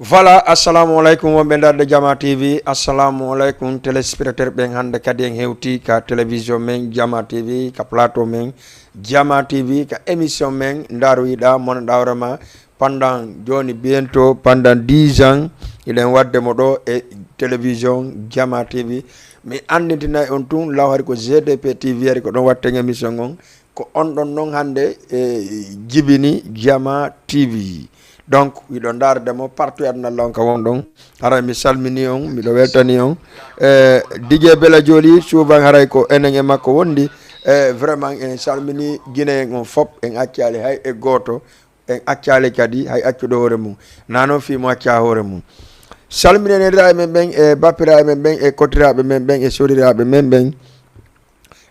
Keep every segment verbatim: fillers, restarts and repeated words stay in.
Voilà, assalamu aleykum wonɓe darde Jama T V. Assalamu aleykum téléspectateur ɓen. Hannde kadi en hewti ka télévision men Jama T V, ka plateau men Jama T V, ka émission men Ndaaru Yiɗa, mon ɗawrema pendant jooni bientôt pendant dix ans, hiɗen wadde mo ɗo e télévision Jama T V. Mi anndintinay on tun law hari ko G D P T V, hari ko ɗon watten émission on. Ko on ɗon non hannde e jibini Jama T V. Donc hiɗo ndaarde mo partout e aduna Allah on ka won ɗon. Haray mi salmini on, miɗo weltani on. E, D J Bela Joli, souvent haray ko enen e makko wondi. E, vraiment en salmini Guinéen on fop, en accaali hay e gooto. En accaali kadi hay accuɗo hoore mum. Na noon fii mo accaa hoore mum. Salminen neniraaɓe men ɓen, e bappiraaɓe men ɓen, e kotiraaɓe men ɓen, e soriraaɓe men ɓen.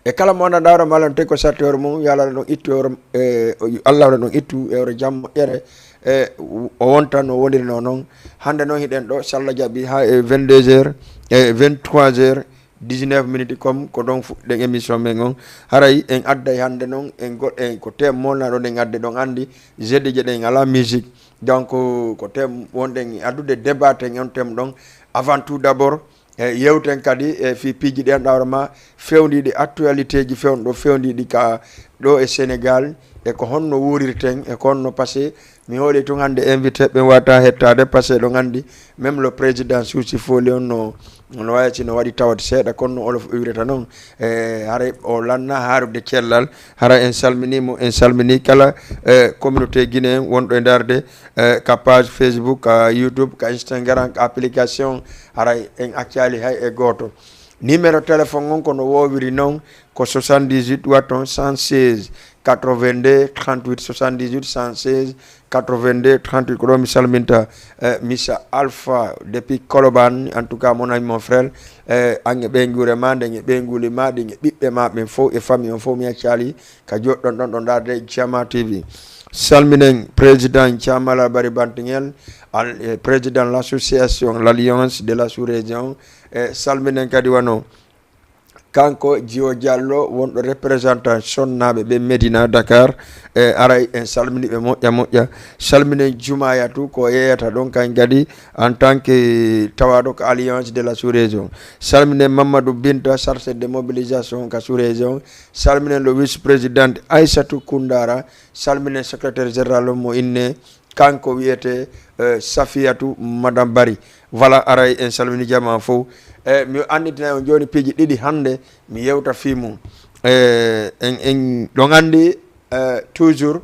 E kala mo anndanɗaa hoore mum, Allah no tagi ko satti hoore mum, yo Allah ɗon ittu hoore, e, Allah ɗon ittu e hoore jam moƴƴere, e, o wontan no wondirnoo noon. Hannde noon hiɗen ɗo, so Allah jaɓi, haa e vingt-deux heures, e vingt-trois heures, dix-neuf minutes comme ko ɗon fuɗɗen émission men on. Haray en adday hannde noon, en go-, en ko thème molnaɗo ɗen adde ɗon anndi, jeudi jeɗen alaa musique. Donc, ko thème wonɗen addude débat ten on thème ɗon. Avant tout d'abord, e yewten kadi e fii piiji ɗi annduɗaa hoore ma fewndiiɗi, actualité ji fewnɗo fewndiiɗi ka ɗo e Sénégal, e ko honno wuurirten, e ko honno passé. Mi hooli tun hannde invité ɓen wata hettaade, passé ɗon anndi, même le président Souci Foli on no, no wayi si no waɗi tawat seeɗa, kono no Wolof o wirata noon. E, haray o lanna haarude cellal, haray en salmini mo, en salmini kala, e, communauté guinéen wonɗo e ndaarde, e, ka page Facebook, ka YouTube, ka Instagram, ka application, haray en accaali hay e gooto. Numéro téléphone on ko no woowiri noon, ko soixante-dix-huit watton cent seize quatre-vingt-deux trente-huit, soixante-dix-huit cent seize quatre-vingt-deux trente-huit. Ko ɗo mi salminta, eh, Missa Alpha depuis Colobane. En tout cas, mon ami, mon frère, eh, an e ɓeynguure ma nden, e ɓeynguuli ma ɗin, e ɓiɓɓe ma ɓen fof, e famille on fof, mi accaali ka joɗɗon ɗon ɗo ndaarde Jama T V. Salminen président Thiamala Bari Bantingel, al-, eh, président l'association, l'Alliance de la Sous-Région. E salminen kadi wano kanko Jiwo Diallo, wonɗo représentant sonnaaɓe ɓe Médina Dakar. E aray en salmini ɓe moƴƴa moƴƴa. Salminen Jumayatu ko yeeyata ɗon kañ kadi en tant que tawaaɗo ko Alliance de la Sous-Région. Salminen Mamadou Binta, chargé de mobilisation ka sous-région. Salminen le vice-président Aissatou Koundara. Salminen secrétaire général mo inne, kanko wiyete, eh, Safiyatu Madame Bari. Voilà, aray en salmini jama fof. E mi anndintina on jooni piiji ɗiɗi hannde mi yewta fii mum. E en, en ɗon anndi, eh, toujours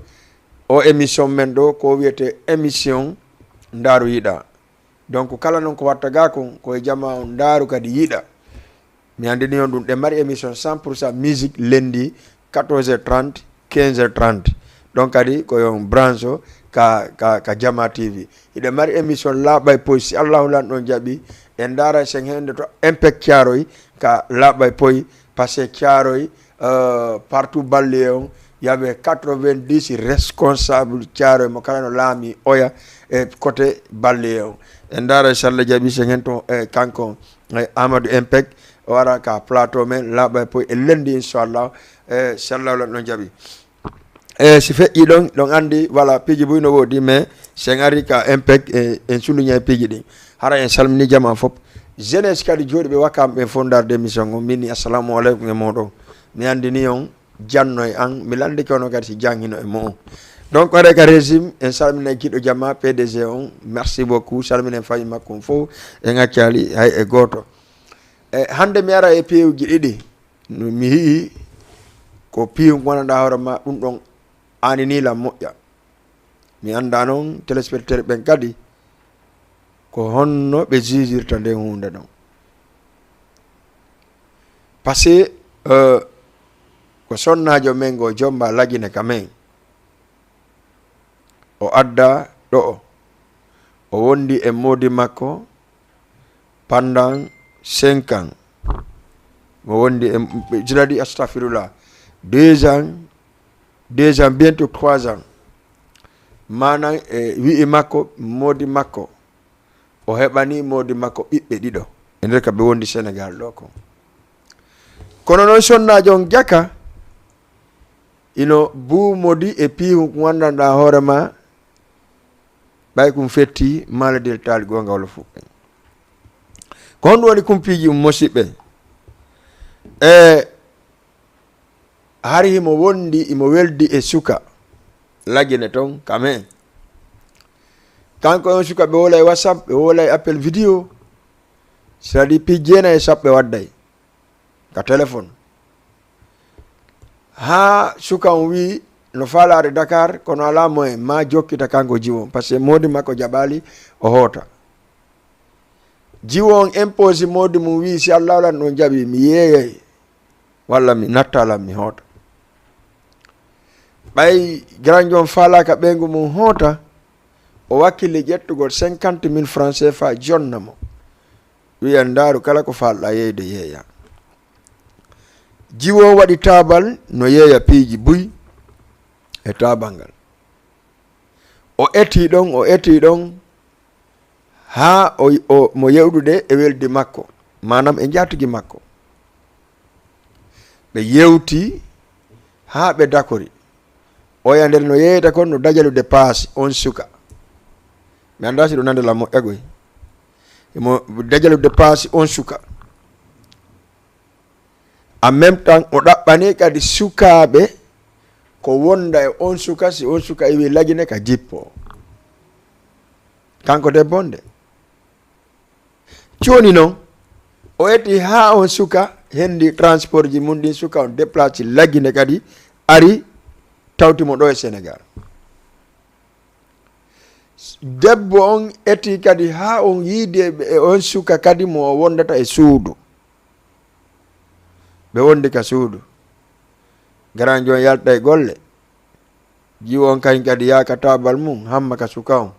o émission men ɗo ko wiyete émission Ndaaru Yiɗa. Donc kala noon ko watta ga kon, ko e jama on ndaaru kadi yiɗa. Mi anndini on ɗum, ɗe mari émission cent pour cent musique lundi quatorze heures trente, quinze heures trente. Ɗon kadi ko yon branche o ka, ka, ka Jama T V. Hiɗe mari émission laaɓa e poy, si Allahu lan ɗon jaɓi, en ndaara sen hende to Impact Thiaroye ka laaɓa e poy, parce que Thiaroye, euh, partout banlieue on, y avait quatre-vingt-dix responsables Thiaroye mo kala no laami oya e côté banlieue on. En ndaara si Allah jaɓi sen hen to, e kanko, e Amadou Impek, o ara ka plateau men laaɓa e poy e lundi inchallah, e si Allah lan ɗon jaɓi. E si feƴƴi ɗon, ɗon anndi, voilà, piiji buy no woodi, mais si en ari ka Impek, e, en suluñay piiji ɗin. Hara en salmini jama fop. Jeunesse kadi jooɗiɓe Wakam ɓen fof ndaarde émission on, min ni assalamu aleykum e mooɗon. Mi anndini on, janno e an, mi lanndike ono kadi si jan hino e mo'on. Donc, are ka régime, en salmina giɗo jama, P D G on, merci beaucoup, salminen famille makko on fof, en accaali hay e gooto. E hannde mi ara e piiwuji ɗiɗi, no mi yi'i ko piiw ngonanɗaa hoore ma, ɗum ɗon aanini lan moƴƴa. Mi annda noon, téléspectateur ɓen kadi, ko honno ɓe jijirta nden huunde ɗon. Parce que, euh, ko sonnaajo men ngo Jomba Lagine ka men. O adda ɗo o. O wondi e moodi makko pendant cinq ans. Mo wondi e, je l'ai dit, astafirullah. Deux ans, deux ans, bientôt trois ans. Maanaam, e wi'i makko, moodi makko. O heɓani moodi makko ɓiɓɓe ɗiɗo. E nder ka ɓe wondi Sénégal ɗo ko. Kono noon sonnaajo on jaka, ino buumodi e piihu ko nganndanɗaa hoore ma, Ɓay kum fetti maladel taali goonga walla fof. Ko honɗum woni kumpiiji um, musiɓɓe? E hari himo wondi, imo weldi e suka Lagine ton, kame. Kanko e on suka ɓe wola e WhatsApp, ɓe wola e appel vidéo. C'est-à-dire piiji jeenayi e sappo ɓe wadday ka téléphone. Haa suka on wi'i no faalaade Dakar, kono alaa moyen, ma jokkita kanko Jiwo on. Parce que moodi makko jaɓaali, o hoota. Jiwo on imposi moodi mum, wi'i, "Si Allah walan ɗon jaɓi, mi yeeyay, walla mi natta lan, mi hoota." Ɓay Granjo on faalaaka ɓeyngu mum hoota, o wakkili ƴettugol cinquante mille francs C F A jonna mo. Wi'a, "Ndaaru kala ko faalɗaa yeeyde, yeeya." Jiwo on waɗi taabal no yeeya piiji buy e taabal ngal. O etii ɗon, o etii ɗon, haa o, o, mo yewdude e weldi makko, maanaam e njaatigi makko. Ɓe yewti haa ɓe dakori. Oya nder no yeeyata kon no dajalude paasi on suka. Mi anndaa si ɗo nande lan moƴƴa goy. Mo dajalude paasi on suka. En même temps, o ɗaɓɓani kadi sukaaɓe ko wonda e on suka, si on suka iwi Lagine ka jippo. Kanko debbo on de. Jooni non, o eti haa on suka hendi transport ji mum ɗin, suka on déplacé Lagine kadi ari tawti mo ɗo e Sénégal. Debbo on eti kadi haa on yiidi e ɓe-, e on suka kadi mo o wondata e suudu. Ɓe wondi ka suudu. Granjo on yalta e golle. Jiwo on kañ kadi yaaka taabal mum, hamma ka suka on.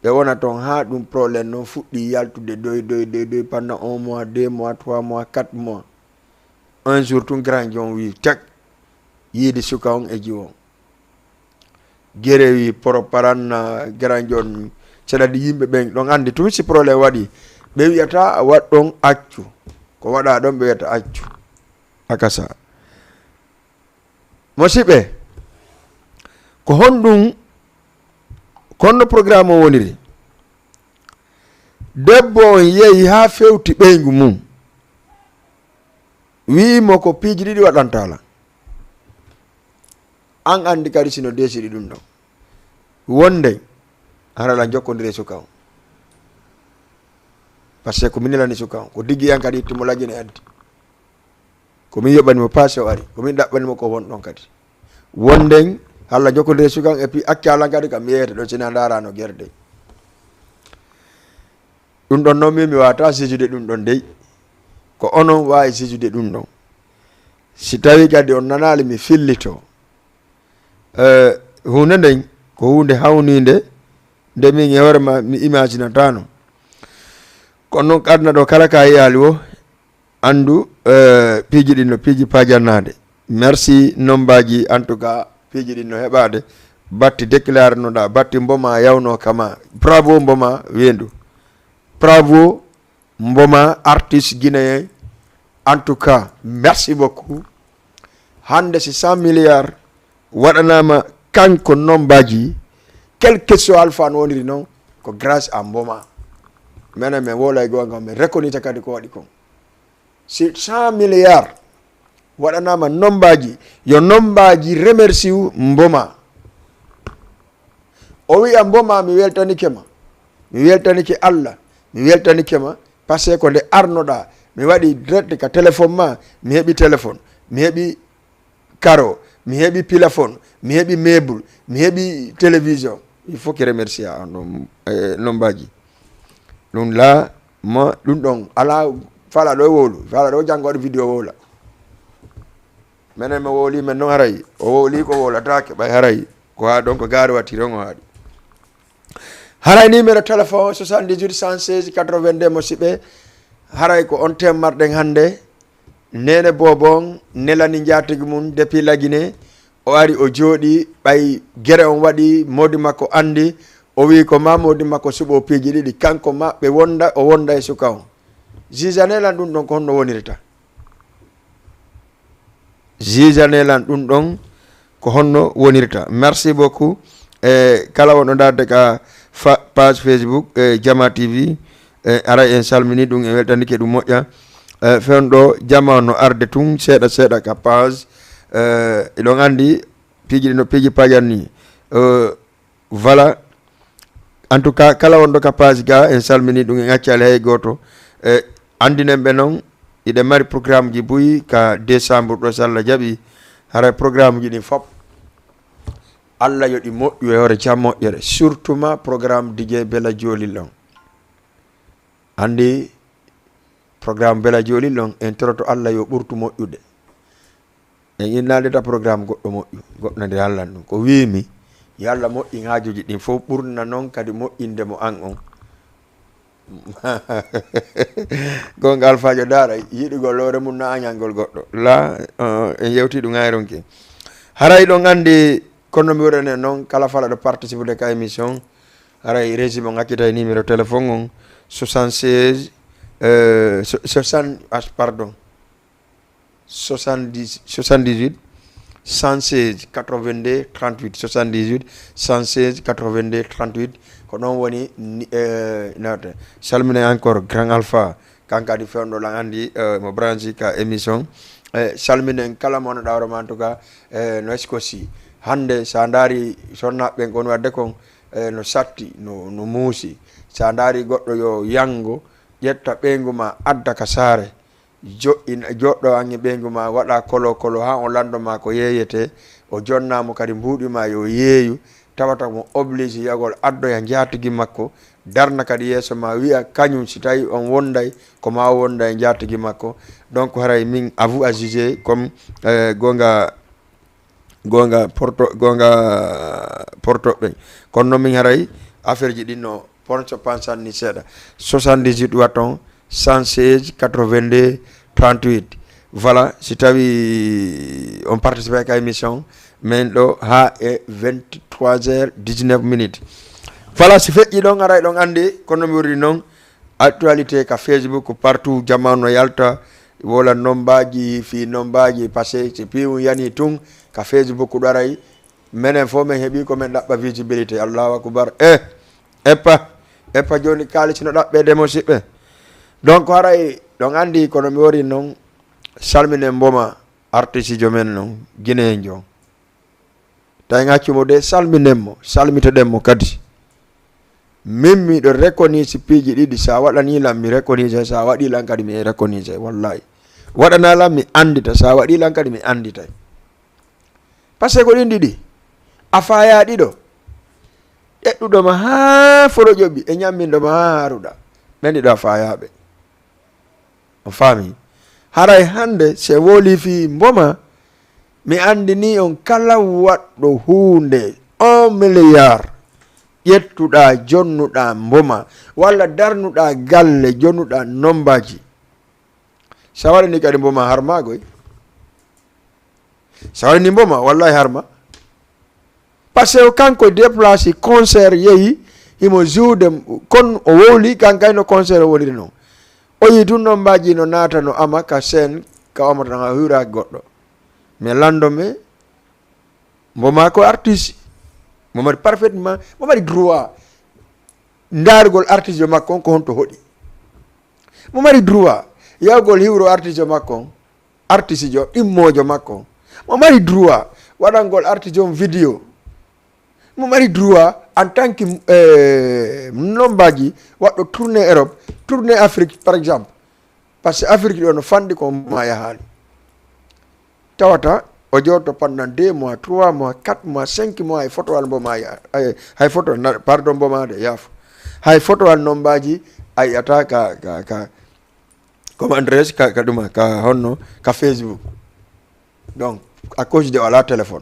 Ɓe wona ton haa ɗum problème non fuɗɗi yaltude, doy, doy, doy, doy, pendant un mois, deux mois, trois mois, quatre mois. Un jour tun Granjo on wi'i, tek, yiidi suka on e jiwo on. Gere wi'i, "Poroparan, ah, Granjo on, c'est-à-dire yimɓe ɓen ɗon anndi tun si problème waɗi, ɓe wi'ata a waɗ ɗon accu. Ko waɗa ɗon ɓe wi'ata accu." Akasa. Musiɓɓe, ko honɗum, ko honno programme o woniri? Debbo on yehi haa fewti ɓeyngu mum. Wi'i mo ko piiji ɗiɗi waɗanta lan. An anndi kadi sino desiri ɗum ɗon. Wonde, hara lan jokkondire suka on. Parce que ko min nelani suka on. Ko diggi an kadi itti mo Lagine addi. Ko min yoɓani mo passe o ari. Ko min ɗaɓɓani mo ko won ɗon kadi. Wonden, hara lan jokkondire suka on, et puis acca lan kadi kam yeeyata ɗon, sina ndaarano gerde. Ɗum ɗon noon min mi waawata sijude ɗum ɗon dey. Ko onon waawi sijude ɗum ɗon. Si tawii kadi on nanaali mi fillito. Eh, huunde nden ko huunde hawniinde nde min e hoore ma mi imaginataano. Kono noon aduna ɗo kala ka yiyaali wo, anndu, eh, piiji ɗin no piiji paajannaade. Merci Nombaji, en tout cas, piiji ɗin no heɓaade. Batti déclare no ɗa, batti Mboma yawno kama. Bravo Mboma, weendu. Bravo Mboma, artiste guinéen. En tout cas, merci beaucoup. Hannde si cent milliards waɗanaama kanko Nombaji, quel que soit alpha no woniri noon, ko grâce à Mboma. Menen men wowlay goonga, men reconnaître kadi ko waɗi kon. Si cent milliards waɗanaama Nombaji, yo Nombaji remercier Mboma. O wi'a, "Mboma, mi weltanike ma. Mi weltanike Allah. Mi weltanike ma. Parce que ko nde arnoɗaa, mi waɗi direct ka téléphone ma, mi heɓi téléphone, mi heɓi carreau, mi heɓi plafond, mi heɓi meuble, mi heɓi télévision." Il faut que remercier on ɗon, eh, Nombaji. Ɗum la, ma, ɗum ɗon, alaa fala ɗo wowlu, fala ɗo janngo waɗi vidéo wowla. Menen mo wowli men noon haray, o wowli ko wowlataake, ɓay haray ko haa ɗon ko gaari wattiri on o haaɗi. Haray numéro téléphone soixante-dix-huit cent seize quatre-vingt-deux, mo siɓe, haray ko on thème marɗen hannde. Neene boobo on nelani njaatigi mum depuis Lagine, o ari o jooɗi, ɓay gere on waɗi, moodi makko anndi, o wi'i ko ma moodi makko suɓo piiji ɗiɗi, kanko ma ɓe wonda, o wonda e suka on. Jijane lan ɗum ɗon ko honno wonirta? Jijane lan ɗum ɗon ko honno wonirta? Merci beaucoup. E kala wonɗo ndaarde ka fa page Facebook e Jama T V. E aray en salmini ɗum, en weltanike ɗum moƴƴa. E fewndo Jama no arde tun seeɗa seeɗa ka page. E iɗon anndi piiji ɗi no piiji pajan ni. E voilà. En tout cas, kala wonɗo ka page ga, en salmini ɗum, en accali hay gooto. E anndinen ɓe noon, iɗen mari programme ji buy ka décembre ɗo, so Allah jaɓi. Haray programme ji ɗin fop, Allah yo ɗi moƴƴu e hoore jam moƴƴere, surtout ma programme D J Bella Jolil on. Anndi programme Bella Jolil on, en toroto Allah yo ɓurtu moƴƴude. En innaade ta programme goɗɗo moƴƴu, goɗɗo nde Allah ɗum. Ko wiimi, yo Allah moƴƴin haajuuji ɗin fof, ɓurna noon kadi moƴƴinde mo an on. Gonga Alfaajo Daara, yiɗugol hoore mum na añangol goɗɗo. La, eh, en yewti ɗum hay ronki. Haray ɗon anndi, kono mi wurene noon, kala fala ɗo participude ka émission, haray régime on accitay numéro téléphone on, soixante-seize, euh, so- soixante, ah, pardon, soixante-dix, soixante-dix-huit, cent seize, quatre-vingt-deux, trente-huit, soixante-dix-huit, cent seize, quatre-vingt-deux, trente-huit. Ko ɗon woni ni- eh, nawte. Salmine encore Grand Alpha, kankadi fewndo lan anndi, eh, mo branche ka émission. Eh, salminen kala mo wonnoɗa hoore ma, en tout cas, eh, no eskosi. Hannde, sa ndaari sonnaaɓe ɓen, ko woni waɗde kon, eh, no satti, no, no muusi. Sa ndaari goɗɗo yo yanngo, ƴetta ɓeyngu ma, adda ka saare. Joɗɗin-, joɗɗo an e ɓeyngu ma, waɗa kolo kolo, haa on lanndo ma ko yeeyete. O jonnaamo kadi mbuuɗi ma yo yeeyu. Tawata mo obligé yagol addoya njaatigi makko, darna kadi yeeso ma, wi'a kañum, si tawi on wonday, ko ma o wonda e njaatigi makko. Donc, haray min, à vous à juger, comme, euh, gonga, gonga porto, gonga porto ɓen. Kono noon min haray affaire ji ɗin no ponso pansan ni seeɗa. Soixante-dix-huit waton, cent seize, quatre-vingt-deux, trente-huit. Voilà, si tawi on participe ka émission, min ɗo haa e vingt-trois heures dix-neuf minutes. Voilà, si feƴƴi ɗon, aray ɗon anndi, kono mi wurri noon, actualité ka Facebook, partout, jamaanu no yalta, wola nombaji, fi nombaji, parce que si piwum yani tun, ka Facebook ɗo aray, menen fof men heɓi ko men ɗaɓɓa visibilité. Allahu akbar. Eh, eppa, eppa jooni kaalisi no ɗaɓɓeede mo siɓɓe. Donc, haray ɗon anndi kono mi wori noon, salminen Mboma, artiste jo men noon, Guinéen jo. Tawi en accu mo de, salminen mo, salmitoɗen mo kadi. Min miɗo reconnaître piiji ɗiɗi, sa waɗani lan, mi reconnaître, sa waɗi lan kadi, mi reconnaître, wallahi. Waɗana lan, mi anndita, sa waɗi lan kadi, mi annditay. Parce que ko ɗin ɗiɗi, a faya ɗiɗo. Ƴeɗɗuɗo ma haa foro ƴoɓi, e ñamminɗo ma haa haruɗa. Ɓen ɗiɗo a fayaɓe. On faami? Haray hannde, se woli fii Mboma, mi anndini on kala waɗɗo huunde un milliard, ƴettuɗaa, jonnuɗaa Mboma, walla darnuɗaa galle, jonnuɗaa nombaji. Sa waɗani kadi Mboma harmagoy. Sa waɗani Mboma, wallahi harma. Parce que kanko déplacé concert yehi, himo juude, kon o wowli, kan kay no concert o woniri noon. O yi tun nombaji no naata, no ama ka scène, ka omata tan a hiwraaki goɗɗo. Mais lanndo me, Mboma ko artiste. Mo mari parfaitement, mo mari droit. Ndaarugol artiste makko on ko honto hoɗi. Mo mari droit yahugol hiwro artiste makko on, artiste jo, ɗimmoojo makko on. Mo mari droit waɗangol artiste on vidéo. Mo mari droit en tant que, eh, nombaji waɗɗo tournée Europe, tournée Afrique, par exemple. Parce que Afrique ɗo no fanɗi ko ma yahaali. Tawata o jooɗoto pendant deux mois, trois mois, quatre mois, cinq mois, hay photo wal Mboma ya-, hay, hay photo na-, pardon, Mboma de, yaafo. Hay photo wal nombaji a yi'ata ka, ka, ka, comment dirais-je, ka, ka ɗuma, ka honno, ka Facebook. Donc, à cause de o alaa téléphone.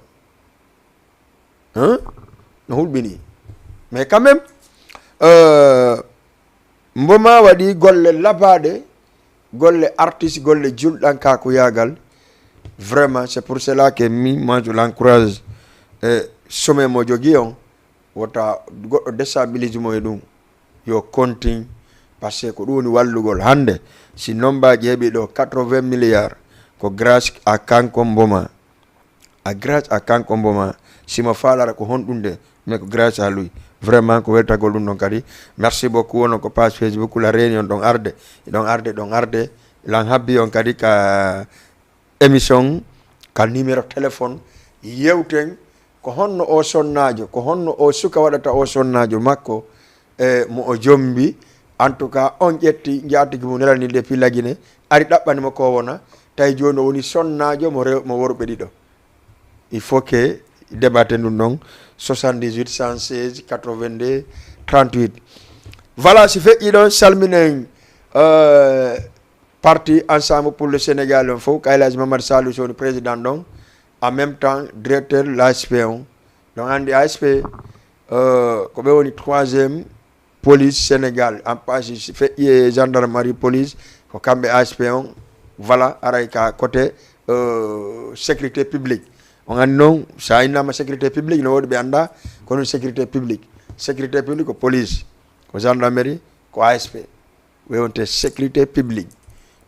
Hein? No hulɓini. Mais quand même, euh, Mboma waɗi golle labaaɗe, golle artiste, golle julɗankaaku yaagal. Vraiment, c'est pour cela que mi, moi, je l'encourage. E sommet mo jogii on, wota goɗɗo déstabilise mo e ɗum. Yo continue, parce que ko ɗum woni wallugol. Hannde, si nombaji heɓi ɗo quatre-vingts milliards, ko grâce à kanko Mboma. A grâce à kanko Mboma, si mo faalara ko honɗum de, mais ko grâce à lui. Vraiment ko weltagol ɗum ɗon kadi. Merci beaucoup. Wono ko page Facebook La Réunion ɗon arde, ɗon arde, ɗon arde. Lan habbi on kadi ka émission, ka numéro téléphone, yewten ko honno o sonnaajo, ko honno o suka waɗata o sonnaajo makko, e mo o jombi. En tout cas, on ƴetti njaatigi mum Nelani depuis Lagine, ari ɗaɓɓani mo ko wona, tawi jooni o woni sonnaajo mo rew-, mo worɓe ɗiɗo. Il faut que débatté ɗum ɗon, soixante-dix-huit, cent seize, quatre-vingt-deux, trente-huit. Voilà, si feƴƴi ɗon, salminen, euh, parti Ensemble pour le Sénégal on fof, ka El Hadj Mamadou Salou Sow woni président ɗon, en même temps directeur l'A S P on. Donc, andi A S P, euh, ko ɓe woni troisième police Sénégal, en passe si feƴƴi e gendarmerie, police, ko kamɓe A S P on, voilà, aray ka côté, euh, sécurité publique. On andi noon, sa innama sécurité publique, no woodi ɓe anda, ko ɗum sécurité publique. Sécurité publique ko police, ko gendarmerie, ko A S P. Wiyetee sécurité publique.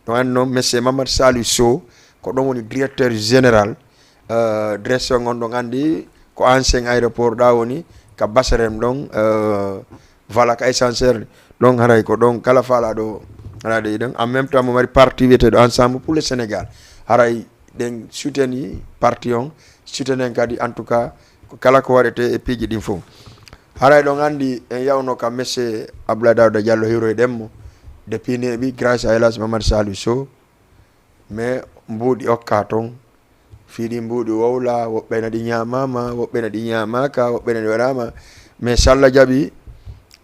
Ɗum anndi noon, monsieur Mamadou Saliou Sow, ko ɗon woni directeur général, euh, direction on ɗon anndi ko ancien aéroport ɗa woni, ka Basarem ɗon, euh, voilà, ka Ascenseur ɗon, haray ko ɗon kala faalaaɗo, haray ɗe ɗon. En même temps, mo mari parti wiyeteeɗo Ensemble pour le Sénégal. Haray ɗen soutenir parti on, soutenen kadi, en tout cas, ko kala ko waɗetee e piiji ɗin fof. Haray ɗon anndi en yawno ka monsieur Abdoulaye Daouda Diallo, hiroyɗen mo, depuis neeɓi, grâce à El Hadj Mamadou Saliou Sow, mais mbuuɗi okka toon, fii ɗi mbuuɗi wowla, woɓɓe na ɗi ñaamaama, woɓɓe na ɗi ñaamaaka, woɓɓe na ɗi waɗaama, mais so Alla jaɓi,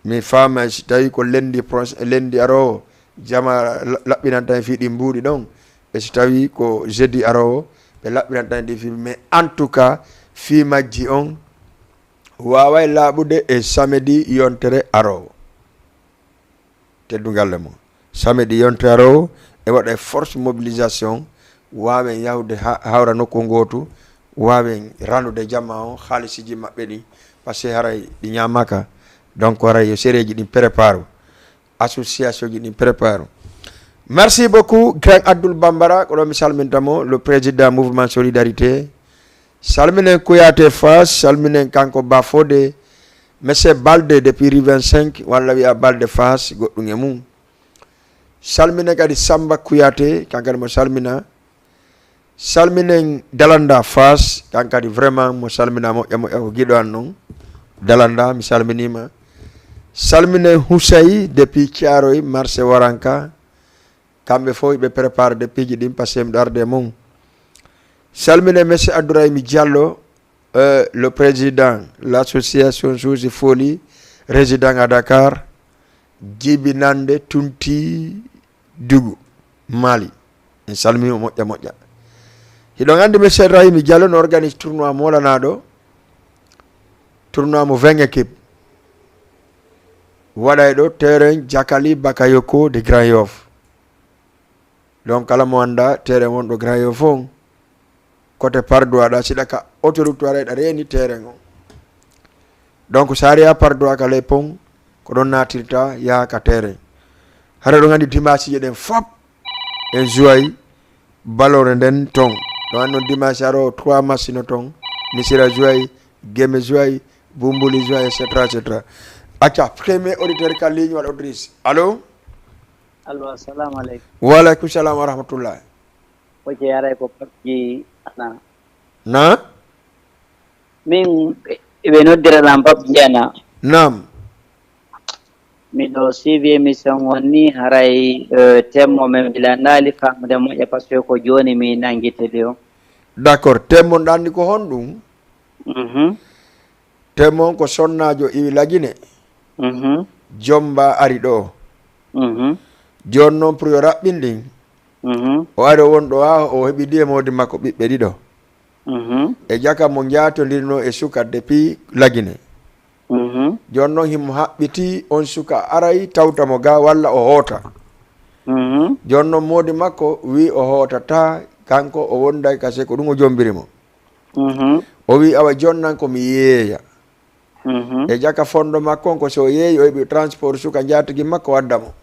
mi faama si tawi ko lendi pros-, lendi aroowo, jama la-, laɓɓinanta en fii ɗi mbuuɗi ɗon, e si tawi ko jeudi aroowo, ɓe laɓɓinanta en ɗi fii, mais en tout cas, fii majji on waaway laaɓude e samedi yontere aroowo. Teddungal le mum. Samedi yontere aroowo, e waɗa e force mobilisation, waawen yahude ha-, hawra nokku ngootu, waawen randude jama on, haalisiiji maɓɓe ɗin, parce que haray ɗi ñaamaka. Donc, haray yo sereeji ɗin prépare. Association ji ɗin prépare. Merci beaucoup, grand Abdoul Bambara, ko ɗon mi salminta mo, le président mouvement Solidarité. Salminen Kouyaté Fass, salminen kanko Ba Fodé, monsieur Balde depuis rue vingt-cinq, walla wiya Balde Fass, goɗɗum e mum. Salminen kadi Samba Kouyaté, kanko kadi mo salmina. Salminen Dalanda Fass, kan kadi vraiment mo salmina moƴƴa moƴƴa, ko giɗo an non. Dalanda, mi salminima. Salminen Houssaye depuis Thiaroye, marché Waranka. Kamɓe fof ɓe prépare de piiji ɗin, parce que miɗo arde e mum. Salminen monsieur Abdourahim Diallo, euh, le président l'association Sousi Foli, résident à Dakar, jibinande Tunti Dugu, Mali. En salmii mo moƴƴa moƴƴa. Hiɗon anndi monsieur Rahimi Diallo no organise tournoi molanaaɗo, tournoi mo vingt équipe. Waɗay ɗo terrain Jakali Bakayoko de Grand Yoff. Donc, kala mo annda terrain wonɗo Grand Yoff on, côté Padoue aɗa siɗa ka autoroute aɗa, eɗa reeni terrain on. Donc, so a ari ha Padoue ka ley pont, ko ɗon natirta yaha ka terrain. Hara ɗon anndi dimanche ɗen fop en jouway ballon nden ton. Ɗon anndi non dimanche aroowo trois match no ton. Missirah jouway, Guémé jouway, Boumbouly jouway, et cetera, et cetera. Acca, premier auditeur ka ligne walla auditrice. Allô? Allô, assalamu aleykum. Wa aleykum salam wa rahmatullah. Oke, haray ko Pape Dieng Ana. Na? Min, ɓe noddira lan Pape Dieng Ana. Naam. Miɗo suivi émission on ni, haray, euh, thème o men mi lannaali faamude moƴƴa, parce que ko jooni mi nangi télé o. D'accord, thème on ɗanni ko honɗum? Mhm. Thème on ko sonnaajo iwi Lagine. Mhm. Jomba ari ɗo. Mhm. Jooni noon, pour yo raɓɓin ɗin, mhm, o ari o won ɗo, haa o heɓi ɗi e moodi makko ɓiɓɓe ɗiɗo. Mhm. E jaka mo njaatondirnoo e suka depuis Lagine. Mhm. Jooni noon, himo haɓɓitii on suka aray tawta mo ga walla o hoota. Mhm. Jooni noon, moodi makko wii o hootataa, kanko o wonday ka, se ko ɗum o jombiri mo. Mhm. O wii, "Awa, jooni nan ko mi yeeya." Mhm. E jaka fondo makko on, ko so o yeeyi, o heɓi transport suka njaatigi makko wadda mo.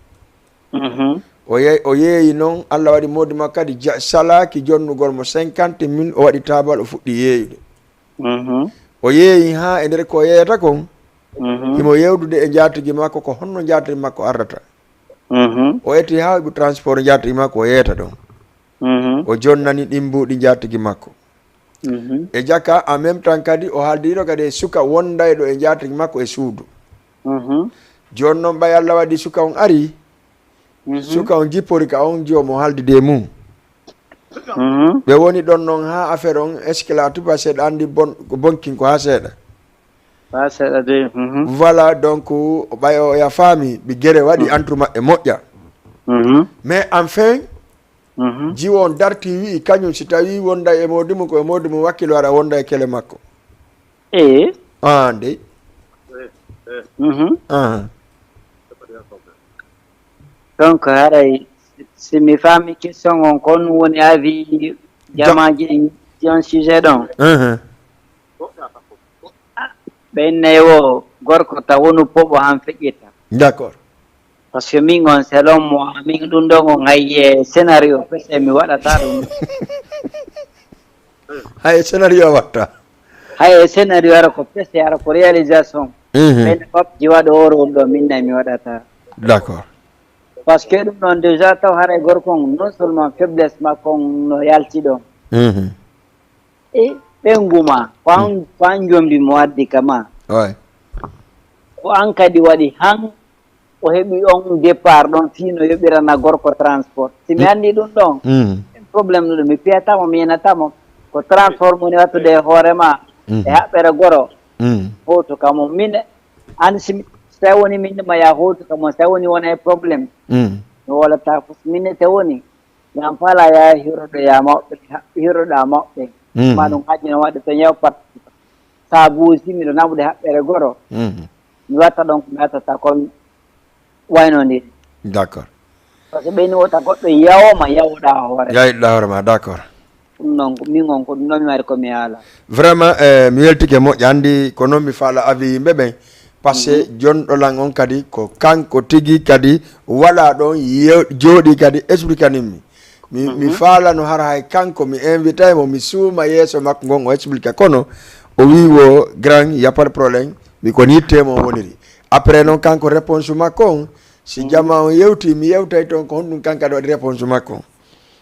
Mhm. O ye-, o yeeyi noon, Allah waɗi moodi makko kadi ja-, salaaki jonnugol mo cinquante mille, o waɗi taabal, o fuɗɗi yeeyude. Mhm. O yeeyi haa e nder ko o yeeyata kon, Mhm. Himo yewdude e njaatigi makko, ko honno njaatigi makko ardata. Mhm. O eti haa heɓi transport njaatigi makko, o yeeta ɗon. Mhm. O jonnani ɗin mbuuɗi njaatigi makko. Mhm. E jaka, en même temps kadi, o haaldino kadi e suka wondayɗo e njaatigi makko e suudu. Mhm. Jooni non, ɓay Alla waɗi suka on ari, mhm, suka on jippori ka on joomo haaldude e mum. Mhm. Ɓe woni ɗon non haa affaire on escalate, parce que ɗa anndi bon, ko bonkin ko haa seeɗa. Haa seeɗa de. Mhm. Voilà, donc, ɓay o ya faami, ɓe gere waɗi, mhm, entre maɓɓe moƴƴa. Mhm. Mais enfin, mhm, jiwo on darti, wi'i kañum si tawi wonday e moodi mum, ko e moodi mum wakkilo ara wonda e kele makko. Eh. Ah, ndey. Mhm. Ah. Donc, haray, si mi faami question on, ko on woni avis jamaaji ɗin, ɗi on sujet ɗon? Mhm. Ah, ɓe innayi wo gorko ta wonu poɓo han feƴƴita. D'accord. Parce que min on selon moi, min ɗum ɗon on hayye scénario pese mi waɗata ɗum. Hay scénario a watta. Hay scénario ara ko pese, ara ko réalisation. Mhm. Ɓen fop ji waɗo o rôle ɗo min nay mi waɗata. D'accord. Parce que ɗum ɗon déjà taw haray gorko on non seulement faiblesse makko on no yalti ɗon. Mhm. E ɓengu ma, ko an, mhm, ko an jombi mo addi ka ma. Ouais. Ko an kadi waɗi han o heɓi on départ ɗon fii no yoɓirana gorko transport. Si mi, mm, anndi ɗum ɗon, mm, problème no ɗum, mi piyata mo, mi yenata mo. Ko transport mo woni wattude e hoore ma, mm, e haɓɓere goro. Mm. Hoto ka mo. Min, an si mi, si tawi woni min ma ya hoto ka mo, si tawi woni wona e problème. Mm. Mi wolata fof. Min ne te woni, Yan fala ya hiroɗo ya mawɓe, hiroɗa mawɓe. Mhm. Ma ɗum haji no waɗde to ñaw pat. Sabu si miɗo naɓude haɓɓere goro. Mhm. Mi watta ɗon ko mi wattata kon wayno ndi. D'accord. Parce que ɓeyni wota goɗɗo yawoma yawuɗa hoore. Yawuɗa hoore ma, d'accord. Ɗum noon ko min on ko ɗum noon mi mari ko mi haala. Vraiment, eh, mi weltike moƴƴa. Anndi ko noon mi faala avis yimɓe ɓen. Parce que, mhm, jonɗo lan on kadi ko kanko tigi kadi waɗa ɗon ye-, jooɗi kadi explique nin mi. Mi, mi, mhm, faalano hara hay kanko mi invitay mo, mi suuma yeeso makko ngon o explique. Kono o wi wo grand, y a pas de problème. Mi ko ni yitte mo woniri. Après non kanko réponse makko on, si, mhm, jama on yewti, mi yewtay ton ko honɗum kanko kadi waɗi réponse makko on.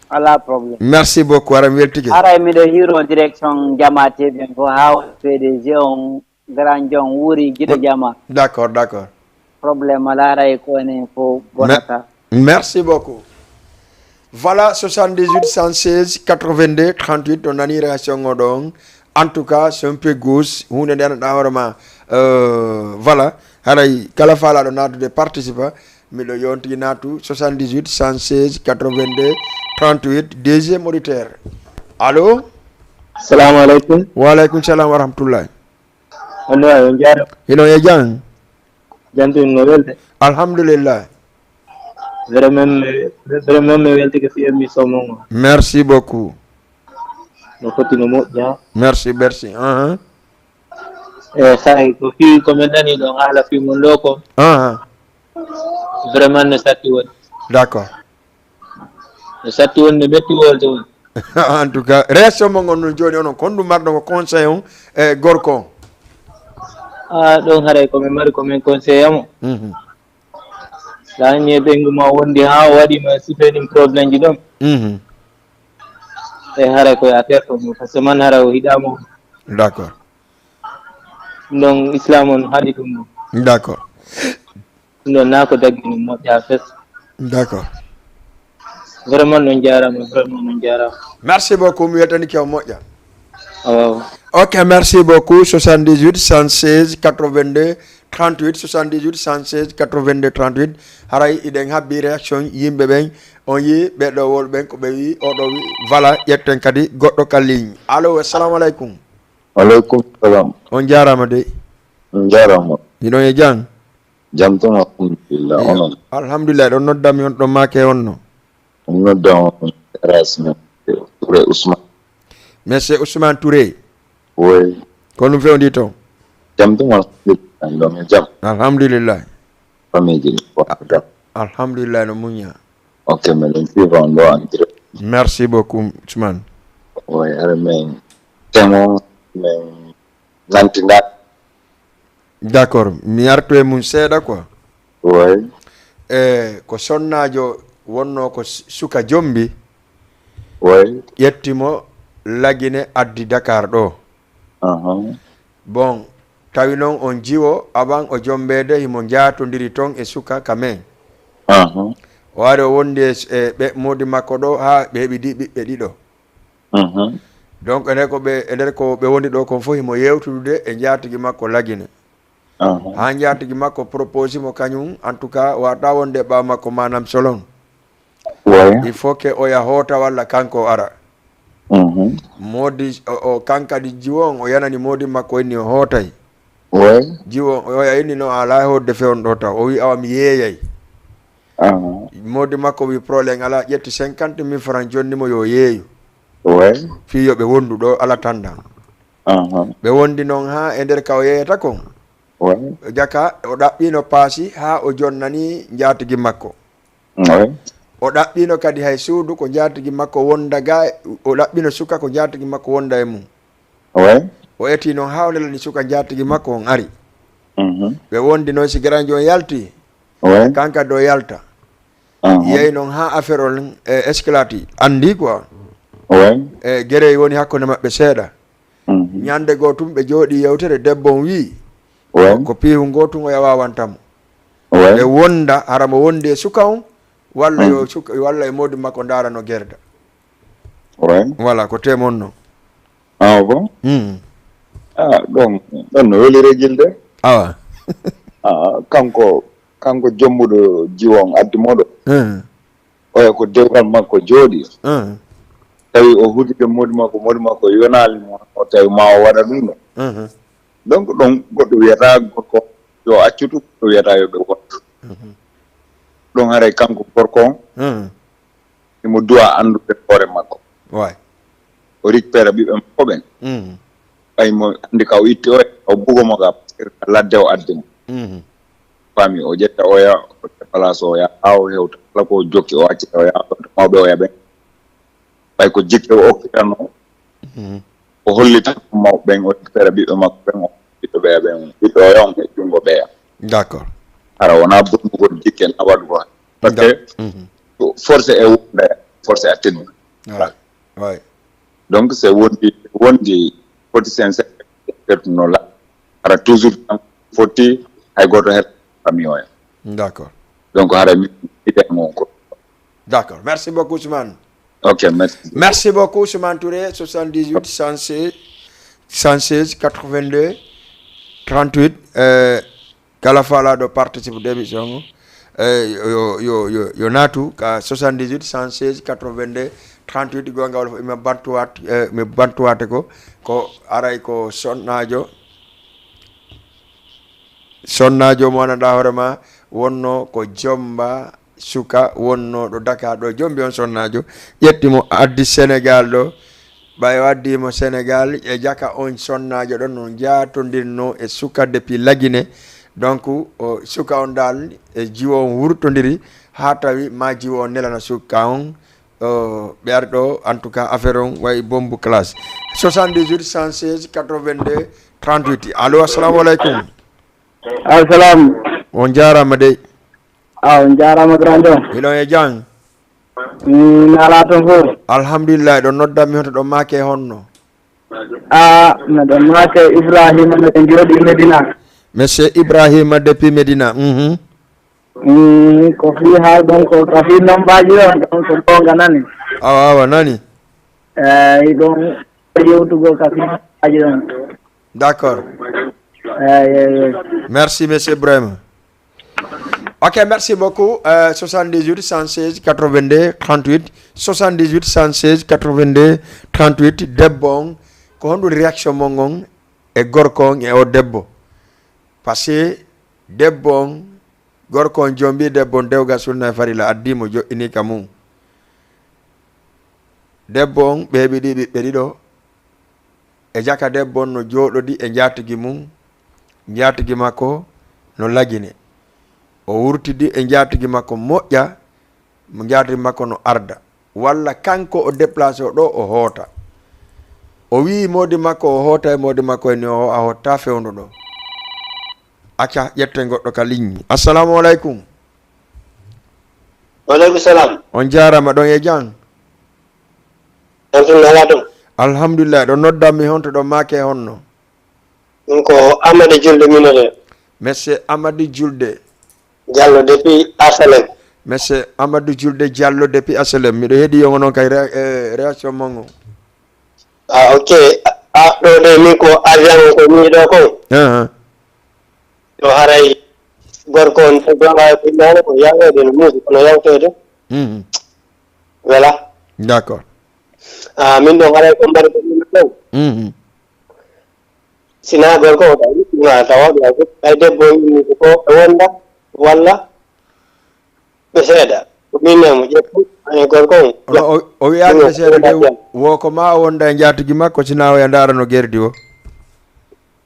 Ala problème. Merci beaucoup, ara mi weltike. Aray miɗo hiro direction jama T V ko haa P D G on. Grand John wuuri giɗo jama. D'accord, d'accord. Problème alaa, aray ko enen fof bonata. Merci beaucoup. Voilà, soixante-dix-huit cent seize quatre-vingt-deux trente-huit, on nani réaction o ɗon. En tout cas, c'est un peu gauche. Huunde nde annduɗaa hoore ma. Euh, voilà. Haray kala faalaaɗo naatude participa, miɗo yonti naatu soixante-dix-huit cent seize quatre-vingt-deux trente-huit, deuxième auditeur. Allô? Salamu aleykum. Wa aleykum salam wa rahmatullahi. Hono wayi, on jaaraama. Hino e jam? Jam tun no welde. Alhamdulillah. Vraiment, mi, vraiment mi weltike fii émission mon o. Merci beaucoup. No foti no moƴƴa. Merci, merci. Ahan. E hay ko fii ko min nani ɗon haala fii mon ɗo ko. Ahan. Vraiment no satti woni. D'accord. No satti woni, no metti wolde woni. En tout cas, réaction mo ngon non jooni onon, ko honɗum marɗon ko conseil on e gorko on? Ah, ɗon haray ko min mari ko min conseil mo. Mhm. Sa ñe ɓengu ma wondi haa o waɗi ma sifenin problème ji ɗon. Mhm. E haray ko affaire ko mo, parce que man haray o hiɗa mo. D'accord. Ɗum ɗon Islam on haɗi ɗum ɗon. D'accord. Ɗum ɗon naa ko daggi ɗum moƴƴa fes. D'accord. Vraiment on jaaraama, vraiment on jaaraama. Merci beaucoup, mi weltanike on moƴƴa. Awa. Ok, merci beaucoup. Soixante-dix-huit cent seize quatre-vingt-deux trente-huit, soixante-dix-huit cent seize quatre-vingt-deux trente-huit. Haray iɗen habbi réaction yimɓe ɓen. On yi ɓe ɗo wol ɓen ko ɓe wi, o ɗo wi, voilà, ƴetten kadi goɗɗo ka ligne. Allo, assalamu aleykum. Aleykum salam. On jaaraama de. On jaaraama. Hiɗon e jam? Jam tun, alhamdulillah. Iyo. Onon? Alhamdulillah, ɗon noddami on ɗon maake on no? On nodda on Erasme Touré Ousmane. Monsieur Ousmane Touré? Oui. Ko ɗum fewndi toon? Jam tun, alhamdulillah. Ɗon e jam. Alhamdulillah. Famille ji, ko jam. Alhamdulillah, no muña. Ok, miɗen suivre on ɗo en direct. Merci beaucoup, Ousmane. Oui, aɗa min temo, min nantinda. D'accord, mi artu e mum seeɗa quoi. Way. E ko sonnaajo wonnoo ko s- suka jombi, Way. ƴetti mo Lagine, addi Dakar ɗo. Aha. Bon, tawi noon on jiwo, avant o jombeede, himo njaatondiri toon e suka ka men. Aha. O ari, o wondi e s- e ɓe moodi makko ɗo haa ɓe heɓi di ɓiɓɓe ɗiɗo. Aha. Donc e nder ko ɓe e nder ko ɓe wondi ɗo kon fof, himo yewtudude e njaatigi makko Lagine. Aha. Haa njaatigi makko proposi mo kañum, en tout cas, wata wonde ɓaawo makko, maanaam solon. Way. Il faut que oya hoota walla kanko o ara. Mhm. Moodi o, o kankadi jiwo on, o yanani moodi makko, inni o hootay. Way. Jiwo on, oya inni no ala hoodde fewndo ɗo taw. O wi awa mi yeeyay. Aha. Moodi makko wi problème ala, ƴetti cinquante mille francs, jonni mo yo yeeyu. Way. Fii yo ɓe wondu ɗo, ala tanda. Aha. Ɓe wondi noon haa e nder ka o yeeyata kon. Way. Jaka, o ɗaɓɓiino paasi haa o jonnani njaatigi makko. Way. O ɗaɓɓiino kadi hay suudu ko njaatigi makko wonda ga, o ɗaɓɓiino suka ko njaatigi makko wonda e mum. Way. O eti noon haa o nelani suka njaatigi makko on ari. Mhm. Ɓe wondi noon si garanjo on yalti, Way. kanka do yalta. Aha. Yeey noon haa affaire on e escalati. Anndi quoi. Way. E gerey woni hakkunde maɓɓe seeɗa. Mhm. Ñande goo tun ɓe jooɗi yewtere, debbo on wii, Way. ko piihu ngoo tun o yawawantamo. Way. Ɓe wonda, hara mo wondi e suka on, walla yo Mhm. suka, walla e moodi makko ndaara no gerda. Way. Voilà, ko temonno. Ah, bon? Hmm. Ah, ɗon, ɗon no weli regilde. Awa. Ah, kanko, kanko jommuɗo jiwo on addi moɗo. Hmm. Oya ko dewgal makko jooɗi. Hmm. Tawi o hutike moodi makko, moodi makko yonaali mo, o tawi ma o waɗa ɗum ɗo. Hmm. Donc, ɗon goɗɗo wiyata gorko yo accutu, goɗɗo wiyata yo ɓe wontu. Hmm. Ɗon haray kanko gorko on, Hmm. imo duwa anndude hoore makko. Way. O récupéra ɓiɓɓe makko ɓen. Hmm. Ɓay mo anndi ka o itti oya, o bugo mo ka ladde o addi mo. Hmm. Fami o ƴetta oya, o ƴetta place oya, haa o hewta. Kala ko o jokki, o accita oya, mawɓe oya ɓen. Ɓay ko jikke o okkitano, Hmm. o hollita mawɓe ɓen, o récupéra ɓiɓɓe makko ɓen, o ɓiɓɓe ɓeya ɓen, ɓiɓɓe oya on e junngo ɓeya. D'accord. Hara wona bonnugol jikke na waɗugol. Parce que Mhm. forcé e wonde, forcé a tenni. Way. Way. Donc, c'est wondi, wondi foti sincère, no la. Hara toujours tan foti hay gooto her famille oya. D'accord. Donc, hara mi, mi ɗen on ko. D'accord. Merci beaucoup, Ousmane. Ok, merci. Merci beaucoup, Ousmane Touré, soixante-dix-huit, cent seize, cent seize, quatre-vingt-deux, trente-huit. Euh, kala faalaaɗo participe de émission o, euh, yo, yo, yo, yo naatu ka soixante-dix-huit, cent seize, quatre-vingt-deux, trente-huit, gonga wala fof, mi bantuwaat, euh, mi bantuwaate ko, ko aray ko sonnaajo, sonnaajo mo anndanɗaa hoore ma, wonno ko jomba, suka wonnooɗo Dakar ɗo, jombi on sonnaajo, ƴetti mo, addi Sénégal ɗo. Ɓay o addi mo Sénégal, e jaka on sonnaajo ɗon no jaatondirnoo e suka depuis Lagine. Donc, o suka on dal e jiwo on wurtondiri haa tawi ma jiwo on nelana suka on. O, ɓe ari ɗo, en tout cas, affaire on wayi bombe classe. Soixante-dix-huit, cent seize, quatre-vingt-deux, trente-huit. Allo, assalamu aleykum. Alsalam. On jaaraama dey. Aw, on jaaraama grand o. Hiɗon e jam? Mm, alaa toon fof. Alhamdulillah, ɗo noddanmi hoto ɗo maake honno? A, miɗo maake Ibrahima, miɗo jooɗi Medina. Monsieur Ibrahima depuis Medina. Mhm. Mm, ko fii haalɗon ko, ko fii nombaaji on, ɗon ko goonga nani. Awa, awa, nani. Eyi, ɗon ko yewtugol ka fii nombaaji on. D'accord. Eyi, eyi, eyi. Merci, monsieur Ibrahima. Ok, merci beaucoup. Euh, soixante-dix-huit, cent seize, quatre-vingt-deux, trente-huit. Soixante-dix-huit, cent seize, quatre-vingt-deux, trente-huit. Debbo on, ko honɗun réaction mon on e gorko on e o debbo? Parce que debbo on, gorko on jombi debbo on, dewgal sunna e farilla, addi mo, joɗɗini ka mum. Debbo on, ɓe heɓi ɗi ɓiɓɓe ɗiɗo. E jaka debbo on no jooɗodi e njaatigi mum, njaatigi makko no Lagine. O wurtidi e njaatigi makko moƴƴa, mo njaatigi makko no arda. Walla kanko o déplacé o ɗo o hoota. O wi'i moodi makko o hoota e moodi makko e ni o a hotta fewndo ɗo. Acca, ƴetten goɗɗo ka ligne. Assalamu aleykum. Waleykum salam. On jaaraama, ɗon e jam? Jam tan, alaa toon? Alhamdulillah, ɗo noddanmi honto, ɗo maake honno? Ɗum ko Amady Julde minete. Monsieur Amady Julde. Diallo depuis H L M. Monsieur Amady Julde Diallo depuis H L M. Miɗo heɗi yongo noon kay ré-, eh, réaction mon o. Ah, ok. Ah, ɗo de min ko avion ko mi ɗo kon. Ahan. Ɗo haray gorko on to ɗo waawi ko yawde no muusi kono yawtoyde. Mhm. Voilà. D'accord. Ah, min ɗon haray ko mbaɗi ko min ɗon. Mhm. Sina gorko o tawi, ma tawa ɗo ay debbo yimmi ko e wonda walla ɓe seeɗa. Ko min nemo ƴettu, e gorko on. Ono o, o wiyaani ɓe seeɗa de, wo ko ma o wonda e njaatigi makko, sina o ya ndaara no gerdi o.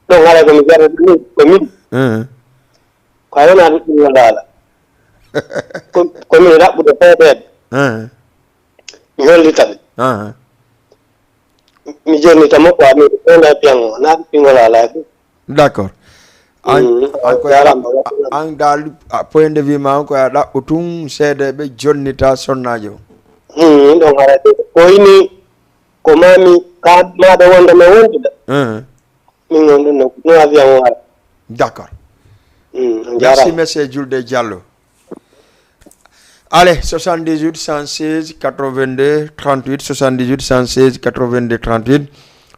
Ɗon haray ko mi jarata ɗum, ko min. Mhm. Ko a wona ɗum ɗum wonda ala. Ko, ko min raɓɓude seedeede. Mhm. Mi hollita ɓe. Aha. Mi jonnita mo quoi, min ko fewndo e piyango, na ɗum pingol ala e ɗum. D'accord. An, mm, an ko ya ɗaɓɓu, an dal, a, point de vue ma on ko ya ɗaɓɓu tun seedeɓe jonnita sonnajo. Hmm, ɗon haray de. Ko ini, ko mami, ka, ma ɗo wonde mi wondude. Mhm. Min on ɗum ɗon, no avion o ara. D'accord. Mm, merci, monsieur Julde Diallo. Allez, soixante-dix-huit cent seize quatre-vingt-deux trente-huit, soixante-dix-huit cent seize quatre-vingt-deux trente-huit.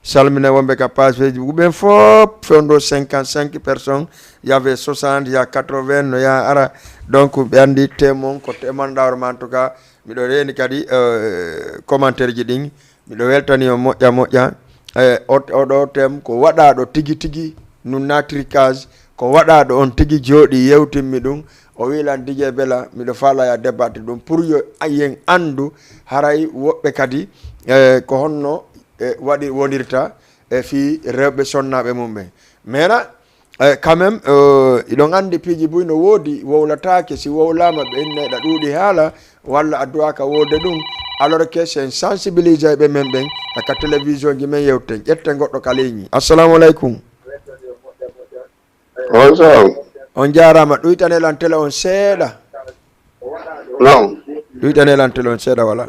Salmina wonɓe ka page Facebook ɓen fof, fewndo cinquante-cinq personnes, y avait soixante, y a quatre-vingts, no ya ara. Donc, ɓe anndi témoin ko témoin ɗawrema, en tout cas, miɗo reeni kadi, euh, commentaire ji ɗin. Miɗo weltani on moƴƴa moƴƴa. E, o, oɗo thème ko waɗaaɗo tigi tigi, nun naatiri case, ko waɗaaɗo on tigi jooɗi yewtinmi ɗum. O wi lan, D J Bella, miɗo faala ya débattre ɗum pour yo a-, yen anndu haray woɓɓe kadi, e, ko honno, e, waɗi wonirta e fii rewɓe sonnaaɓe mum ɓen. Mais na, Eh, quand même, eh, iɗon anndi piiji buy no woodi, wowlataake, si wowlaama ɓe inna eɗa ɗuuɗi haala, walla a duwaaka wowlde ɗum, alors que si en sensibilisay ɓe men ɓen, e ka télévision ji men yewten, ƴetten goɗɗo ka ligne. Assalamu aleykum. On salam. On jaaraama, ɗuytanee lan télé on seeɗa. Non. Ɗuytanee lan télé on seeɗa, wala.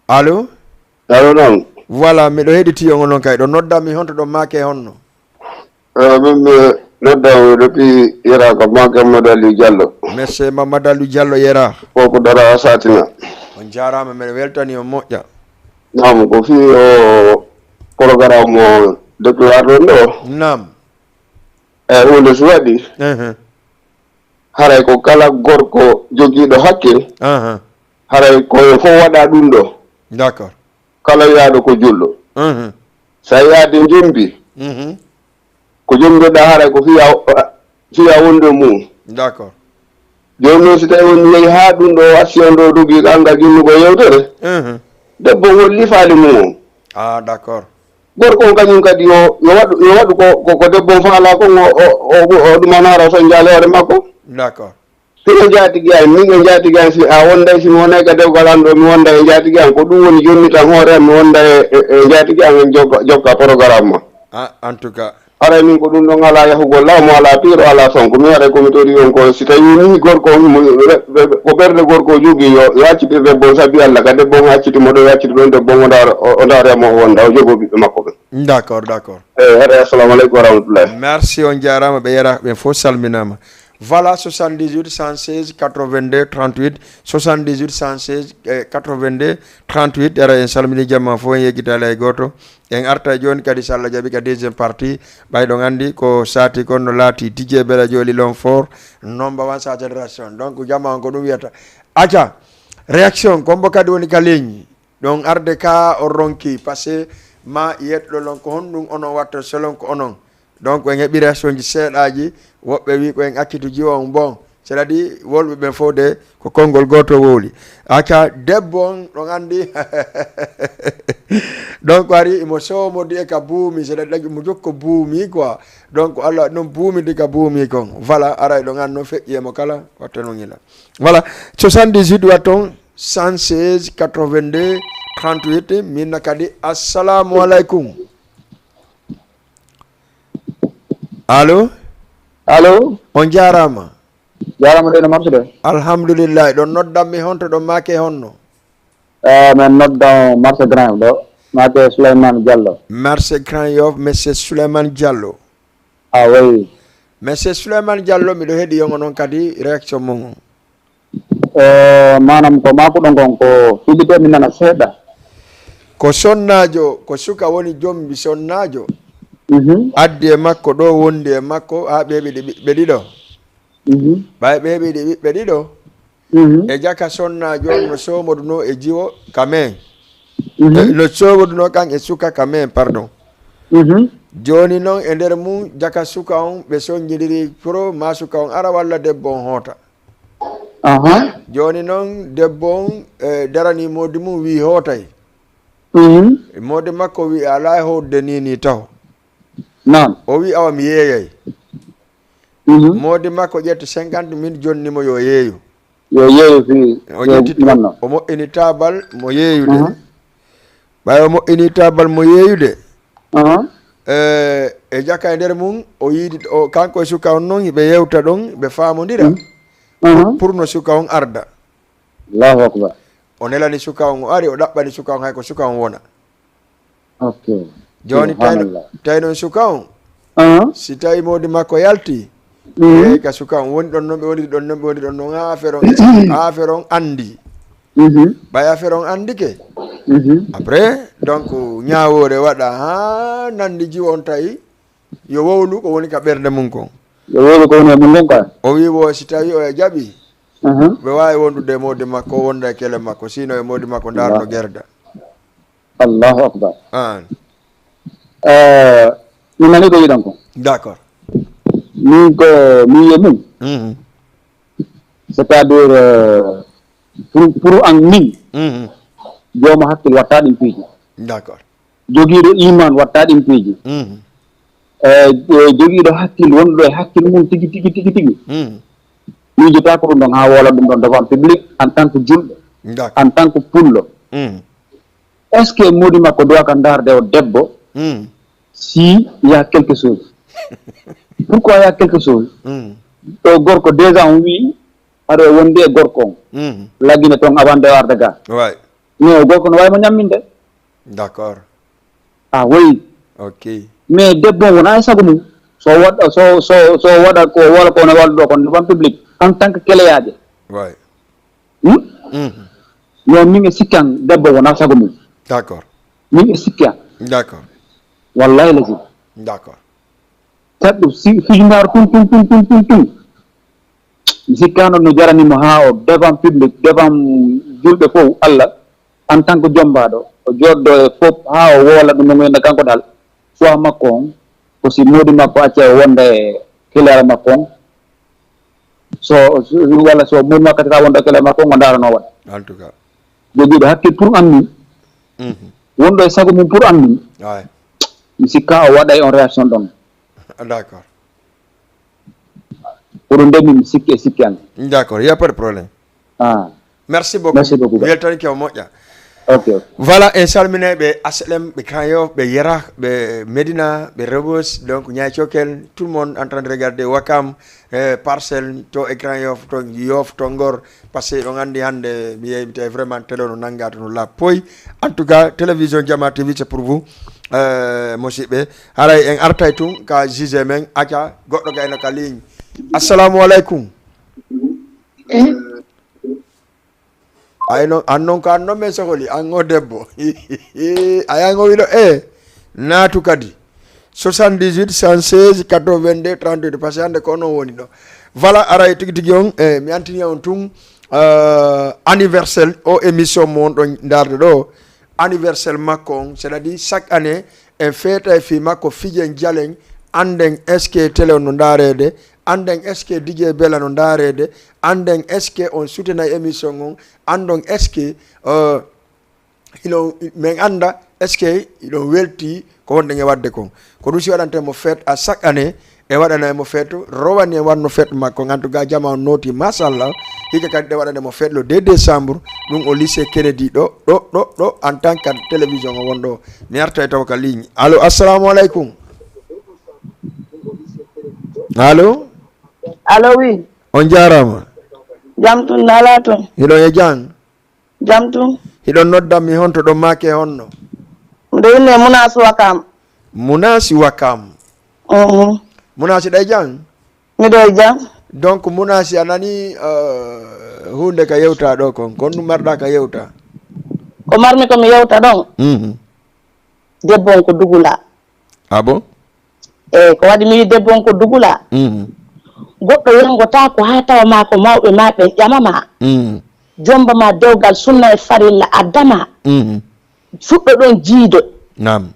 Allo? Allo, naam. Voilà, miɗo heɗiti on onon kay. Ɗo noddanmi honto ɗon maake honno? Eh, min mi noddanmi depuis Yera ko Mamadou Aliou Diallo. Monsieur Mamadou Aliou Diallo Yera. Ko ko dara satina. On jaaraama, miɗo weltani on moƴƴa. Naam, ko fii o programme o déclare ɗon ɗo. Naam. Eh, huunde so waɗi. Ehe. Haray ko kala gorko jogiiɗo hakkil, aha, haray ko en fof waɗa ɗum ɗo. D'accord. Kala wiyaaɗo ko julɗo. Mhm. So a yaadi njombi, mhm, ko jombiɗaa haray ko fiya, fiya wonde mum. D'accord. Jooni noon, si tawii on yehi haa ɗum ɗo action ɗo dogii, ka ngal junnugol yewtere, mhm, debbo on holli faale mum on. Ah, d'accord. Gorko on kañum kadi yo, yo waɗu, yo waɗu ko, ko, ko debbo on faalaa kon, o, o, o, o ɗumanaara, o soñjaali hoore makko. D'accord. Hino njaatigi an, min e njaatigi an, si a wonday, si mi wonay ka dewgal an ɗo, mi wonday e njaatigi an, ko ɗum woni jonni tan hoore an, mi wonday e, e, e njaatigi an, en jokka, jokka programme ma. Ah, en tout cas. Haray min ko ɗum ɗon alaa yahugol laamu, alaa piiro, alaa sonko. Mi haray ko mi torii on ko, si tawii nii gorko on, mo, ɓe, ɓe, ko ɓernde gorko o jogii, yo, yo accitir debbo on, sabi Alla, ka debbo on acciti mo ɗo, yo accitu ɗon debbo on, o ndaara, o, o ndaara mo o wonda, o jogoo ɓiɓɓe makko ɓen. D'accord, d'accord. Eyi, haray, assalamu aleykum wa rahmatullahi. Merci, on jaaraama, ɓe Yera ɓen fof salminaama. Voilà, soixante-dix-huit cent seize quatre-vingt-deux trente-huit, soixante-dix-huit cent seize, eh, quatre-vingt-deux trente-huit, ara en salmini jamma fof, en yeggitaali hay gooto. En arta jooni kadi, so Allah jaɓi, ka deuxième partie. Ɓay ɗon anndi ko saati kon no laati, D J Bella Jooli l'homme fort, number one sa génération. Donc, jamma on ko ɗum wiyata. Acca, réaction, kombo kadi woni ka ligne. Ɗon arde ka on ronki, parce que ma yetɗo lon ko honɗum onon watta selon ko onon. Donc, en heɓi réaction ji seeɗaaji, woɓɓe wi ko en accitu jiwo on. Bon, c'est-à-dire, wolɓe ɓen fof de ko konngol gooto wowli. Acca, debbo on, ɗon anndi. Donc, ari, imo soomodi e ka buumi, c'est-à-dire, imo jokko buumi, quoi. Donc, Allah ɗum buumidi ka buumi kon. Voilà, aray ɗon anndi, no feƴƴi e mo kala, watta non ila. Voilà, soixante-dix-huit waton, cent seize quatre-vingt-deux trente-huit, minna kadi, assalamu aleykum. Allo? Allo? On jaaraama. Jaaraama de no marsude. Alhamdulillahi. Ɗon noddan mi honto ɗon maake honno? Eh, min noddan marché Grand Yoff ɗo. Maake Souleymane Diallo. Marché Grand Yoff, Monsieur Souleymane Diallo. Ah oui. Monsieur Souleymane Diallo, miɗo heɗi yongo noon kadi réaction mon on. Eh, maanaam ko maakuɗon kon ko fillitee mi nana seeɗa. Ko sonnaajo, ko suka woni jombi sonnaajo. Mhm. Addi e makko ɗo, wondi e makko, haa ɓe heɓi ɗi ɓiɓɓe ɗiɗo. Mhm. Ɓay ɓe heɓi ɗi ɓiɓɓe ɗiɗo, Mhm. e jaka sonnaajo on no soomodunoo e jiwo ka men. Mhm. Eh, no soomodunoo kan e suka ka men, pardon. Mhm. Jooni noon e nder mum jaka suka on ɓe sonjidiri pro ma suka on ara walla debbo on hoota. Aha. Jooni noon debbo on, eh, darani moodi mum wii hootay. Mhm. Moodi makko wii alaa e hootde ni ni taho. Naam. O wii awa mi yeeyay. Mhm. Moodi makko ƴetti cinquante mille jonni mo yo yeeyu. Yo yeeyu fi O ƴetti manno. O moƴƴini taabal mo yeeyude. Mhm. Ɓay o moƴƴini taabal mo yeeyude. Aha. Eh, e jaka e nder mum o yiidi o kanko e suka on noon hiɓe yewta ɗon ɓe faamodira. Mhm. Aha. Pour no suka on arda. Allahu akbar. O nelani suka on o ari o ɗaɓɓani suka on hay ko suka on wona. Ok. Jooni tayno Subhanallah. Tawi noon suka on Aha. Si tawi moodi makko yalti Mhm. eyi ka suka on woni ɗon noon ɓe woniri ɗon noon ɓe woniri ɗon noon haa affaire on haa affaire on anndi. Mhm. Ɓay affaire on anndike. Mhm. Après donc ñaawoore waɗa haa nanndi jiwo on tawi yo wowlu ko woni ka ɓernde mum kon. Yo wowlu ko woni e mum kon ka. O wii wo si tawi o e jaɓi Aha. ɓe waawi wondude e moodi makko wonda e kele makko sino e moodi makko ndaarno gerda. Allahu akbar. An. Eh, mi nani ko yiɗon ko. D'accord. Min ko mi wiye mum. Mhm. C'est-à-dire euh, pour, pour an min Mhm. jooma hakkil watta ɗin piiji. D'accord. Jogiiɗo iman watta ɗin piiji. Mhm. Eh, eh, jogiiɗo hakkil wonɗo e hakkil mum tigi tigi tigi tigi. Mhm. Miijota ko ɗum ɗon haa woola ɗum ɗon devant public en tant que julɗo, D'accord. En tant que pullo. Mhm. Est-ce que moodi makko doit ka ndaarde o debbo Mhm. si il y a quelque chose? Pourquoi il y a quelque chose? Mhm. O gorko déjà on wii haɗo wondi e gorko on Mhm. laggine toon avant de arde ga. Ouais. Mais o gorko no wawi mo ñamminde. D'accord. Ah oui. Ok. Mais debbo on wona e sago mum so waɗa so so so waɗa ko wala ko ne walluɗo kon devant public en tant que keleyaaje. Ouais. Hmm? Mhm. Non, min e sikki an debbo wona sago mum. D'accord. Min e sikki an. D'accord. Wallahi lazim. D'accord. Saɗɗum si fijindaaro tun tun tun tun tun tun. Mi sikkaano no jarani mo haa o devant public devant julɓe fof Allah en tant que jombaaɗo o jooɗɗo e fof haa o woola ɗum no ngoyna kanko dal choix makko on ko si moodi makko acca o wonda e hilere makko on so walla so moodi makko acca wonda e hilere makko on o ndaarano waɗa En tout cas. Jogiiɗo hakkil pour an min Mhm. Wonɗo e sago mum pour an min Ouais. Mi sikka o waɗay on réaction ɗon. D'accord. Ko ɗum nde min sikki e sikki an. D'accord, il n'y a pas de problème. Ah. Merci beaucoup. Merci beaucoup. Weltanike o moƴƴa. Ok, ok. Voilà, en salminay ɓe H L M, ɓe Grand Yoff, ɓe Yera, ɓe Medina, ɓe Rebus, donc Niayes Thiokel, tout le monde en train de regarder Wakam, eh, Parcelles, to e Grand Yoff, to Yoff, to Ngor, parce que on andi hande mi yeyi mi tawi vraiment télé no nanga to no lappoy. En tout cas, télévision Jama T V, c'est pour vous. Euh, musiɓɓe, haray en artay tun ka juge men, aca goɗɗo gayno ka ligne. Assalamu alaikum. Ay non, an non ko an non men sohli, an o debbo. Ay an o wiɗo e naatu kadi. Soixante-dix-huit, cent seize, quatre-vingt-deux, trente-huit, parce que hande ko onon woni ɗo. Voilà, aray tigi tigi on, e mi antini on tun, euh, anniversaire o émission mo on ɗon ndarde ɗo. Anniversaire makko on, c'est-à-dire chaque année en feeta e fii makko, fijen jalen, anden est-ce que télé on no ndareede, anden est-ce que D J Bella no ndareede, anden est-ce que on soutenay émission on, andon est-ce que, euh, hino men anda est-ce que hiɗon welti ko wonɗen e waɗde kon. Ko ɗum si waɗante mo fête à chaque année, e waɗanay mo fête, rowani e wanno fête makko. En tout cas, jama on nooti, machallah. Hikka kadi ɗe waɗande mo fête le deux décembre, ɗum au lycée Kennedy ɗo, ɗo, ɗo, ɗo, en tant que télévision o wonɗo. Mi arta e taw ka ligne. Allo, assalamu alaikum. Allo? Allo, oui. On jaaraama. Jam tun, nalaa tun? Hiɗon e jam? Jam tun. Hiɗon noddan mi honto ɗon maake honno? Miɗo inne Munaasi Wakam. Munaasi Wakam. Mhm. Munaasi ɗay jam? Miɗo e jam. Donc, Munaasi, a nani, euh, huunde ka yewta ɗo kon. Kon ɗum marɗa ka yewta? Ko marmi ko mi yewta ɗon? Mhm. Debbo on ko dugula. Ah bon? Eyi, ko waɗi mi wi debbo on ko dugula. Mhm. Goɗɗo yangotaako haa tawa ma ko mawɓe ma ɓen ƴama ma. Mhm. Jomba ma dewgal sunna e farilla addama. Mhm. Fuɗɗo ɗon jiido. Naam.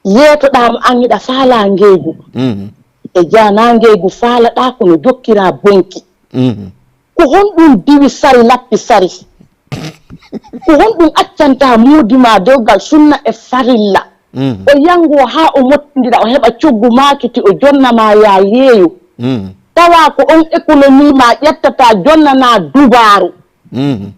Yeetoɗaa mo an hiɗa faalaa ngeegu. Mhm. E jaanaa ngeegu faalaɗaa kono jokkiraa bonki. Mhm. Ko honɗum diwi sari lappi sari? Ko honɗum accanta moodi ma dewgal sunna e farilla? Mhm. O yango haa o mottindira, o heɓa coggu maakiti, o jonna ma yaa yeeyo. Mhm. Tawa ko on économie ma ƴettata jonnanaa dubaaru. Mhm.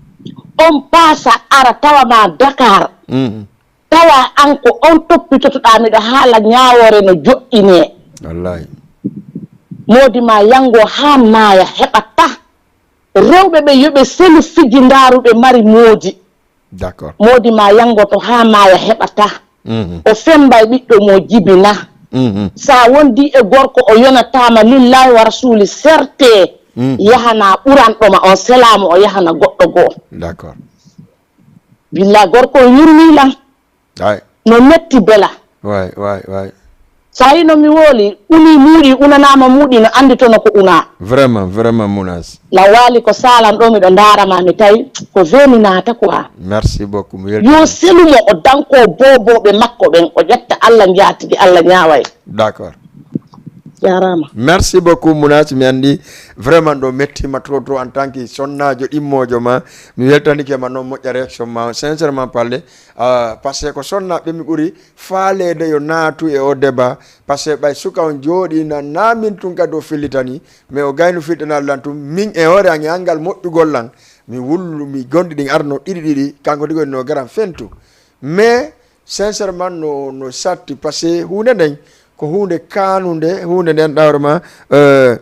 On paasa ara tawa ma Dakar. Mhm. Tawa an ko on toppitotoɗaa, miɗo haala ñaawoore no joɗɗinee. Wallahi. Moodi ma yango haa maaya heɓataa. Rewɓe ɓe yo ɓe selu fiji ndaaru ɓe mari moodi. D'accord. Moodi ma yangoto haa maaya heɓataa. Mhm. O fembay ɓiɗɗo mo jibina. Mhm. Sa wondi e gorko o yonataama lillahi wa rasuli serte. Mhm. Yahana ɓuranɗo ma on selaamu o yahana goɗɗo goo. D'accord. Billa gorko o yurmi lan. Ay. No metti bela. Way, way, way. Sa yino mi woli, uni muɗi, unanama muɗi, no andi tono ko una. Vraiment, vraiment, Munas. La wali ko salan ɗo miɗo ndarama mi tawi, ko veni nata quoi. Merci beaucoup, mi welti. Yo selumo o danko boboɓe makko ɓen, o ƴetta Allah njatigi, Allah ñaway. D'accord. Jarama. Merci beaucoup, Munas. Mi andi vraiment ɗo mettima trop trop en tant que sonnajo ɗimmojo ma. Mi weltanike ma noon moƴƴa réaction ma. Sincèrement parler, ah, parce que ko sonnaɓe mi ɓuri faalede yo naatu e o débat. Parce que ɓay suka on jooɗi na, na min tun kadi o fillitani. Mais o gaynu filtanal lan tun. Min e hoore an e angal moƴƴugol lan. Mi wullu, mi gondi ɗin arno ɗiɗi ɗiɗi. Kanko digo no garan fentu. Mais, sincèrement, no, no satti. Parce que hunde nden, ko hunde kanude, hunde nden ɗawre ma, euh,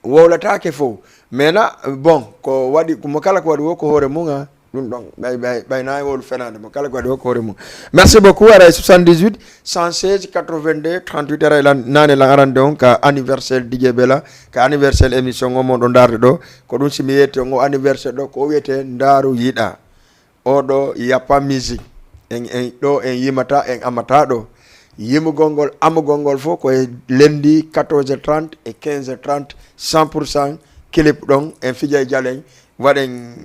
wowlataake fof. Mais na, bon, ko waɗi, mo kala ko waɗi wo ko hoore mum, ha. Ɗum ɗon, ɓay, ɓay, ɓay na e wowlu fenaande, mo kala ko waɗi wo ko hoore mum. Merci beaucoup, aray soixante-dix-huit, cent seize, quatre-vingt-deux, trente-huit, aray lan, nane lan arande on, ka anniversaire D J Bella, ka anniversaire émission o mo ɗo ndarde ɗo. Ko ɗum si mi yetti on, o anniversaire ɗo, ko o wiyete Ndaaru Yiɗa. Oɗo Yapa Music. En, en, ɗo en yimata, en amata ɗo. Yimugol ngol, amugol ngol fof ko e lendi quatorze heures trente e quinze heures trente, cent pour cent clip ɗon, en fija e jalen, waɗen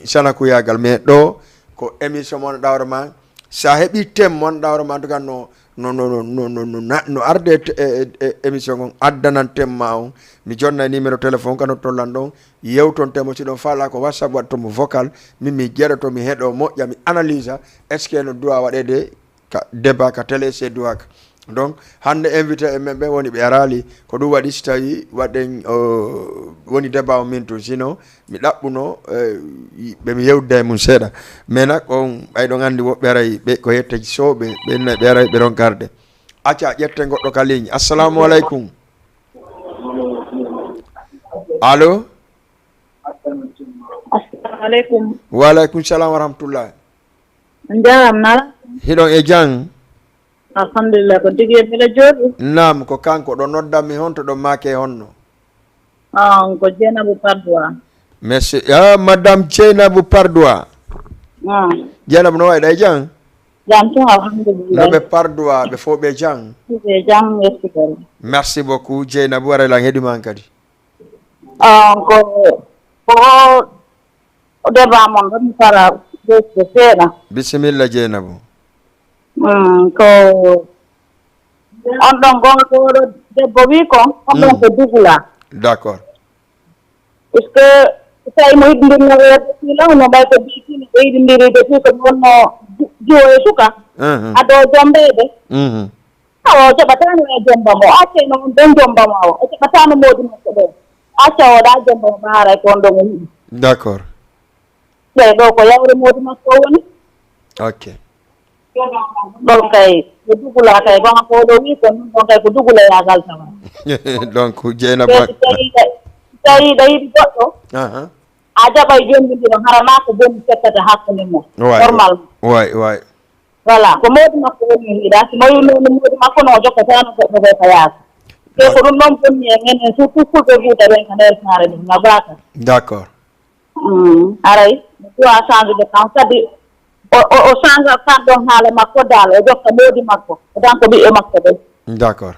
sanakuyagal. Mais ɗo ko émission mon ɗawre ma. Sa heɓi thème mon ɗawre ma, en tout cas no, no, no, no, no, no, no, na-, no arde e, e, e, e émission on, addanan thème ma on. Mi jonna e numéro téléphone kano tollan ɗon, yewton thème o, si ɗon faala ko WhatsApp, waɗ tomo vocal, min mi jeɗoto, mi heɗo moƴƴa, mi analyse, est-ce que no duwa waɗede ka débat ka télé, c'est duwa ka. Donc, hannde invité e men ɓe woni ɓe araali, ko ɗum waɗi si tawi waɗen, o, woni débat o min tun, sinon mi ɗaɓɓuno, eh, ɓe mi yewdida e mum seeɗa. Mais nak on, ɓay ɗon anndi woɓɓe aray ɓe ko yetteji sooɓe, ɓe, ɓe aray ɓe ɗon garde. Acca, ƴetten goɗɗo ka ligne. Assalamu aleykum. Allo? Assalamu aleykum. Wa aleykum salam wa rahmatullah. On jaaraama, nala? Hiɗon e jam? Alhamdulillah, ko Digi e Bela Jooɗi. Naam, ko kanko ɗo noddan mi, honto ɗo maake honno? Ah, on ko Jeynabou Padoua. Merci. Ah, Madame Jeynabou Padoua. Ah. Jeynabou, no waɗi ɗa e jam? Jam tun, alhamdulillah. No ɓe Padoua, ɓe fof ɓe jam? Ɓe jam, yettugol. Merci beaucoup, Jeynabou, waray lan heɗima an kadi. Ah, ko, ko o débat mon ɗon mi fara ɓeydude seeɗa. Bisimilla, Jeynabou. Mm, ko on ɗon gonɗo oɗo debbo wi ko, on ɗon Mm. ko Dugula. D'accord. Puisque so tawi mo yiɗindirno weerde fii law, no ɓay ko bii fii no ɓe yiɗindiri de fii ko mi wonno ju-, juwo e suka. Mhm. Ado jombeede. Mhm. Awa, o jaɓataano ya jomba mo. Acca no on ɗon jomba mo awa. O jaɓataano moodi makko ɗo. Acca o ɗa jomba mo ɓaaray ko on ɗon o yiɗi. Ɓe ɗo ko yawre moodi makko o woni. Ok. Ɗon kay ko dugula kay, kono ko ɗo wi ko ɗum ɗon kay ko dugulayaagal tawa. Donc, Jeynaba. Tawi tawi ɗa yiɗi goɗɗo, aha, a jaɓay jommbindiro, hara ma ko boni fettata hakkunde mum. Waay, normalement. Waay, waay. Voilà, ko mawɗi makko woni o yiɗa. Si mawi noon mawɗi makko no, o jokkataano goɗɗo ko ka yaasa. Te ko ɗum ɗon bonni en, enen surtout fulɓe Fuuta ɓen ka nder saare ɗum, na baka. D'accord. Mm, aray, mi duwa change de camp. Kadi o, o, o change kan ɗon haala makko dal, o jokka mawɗi makko. O tan ko ɓiɓɓe makko ɓen. D'accord.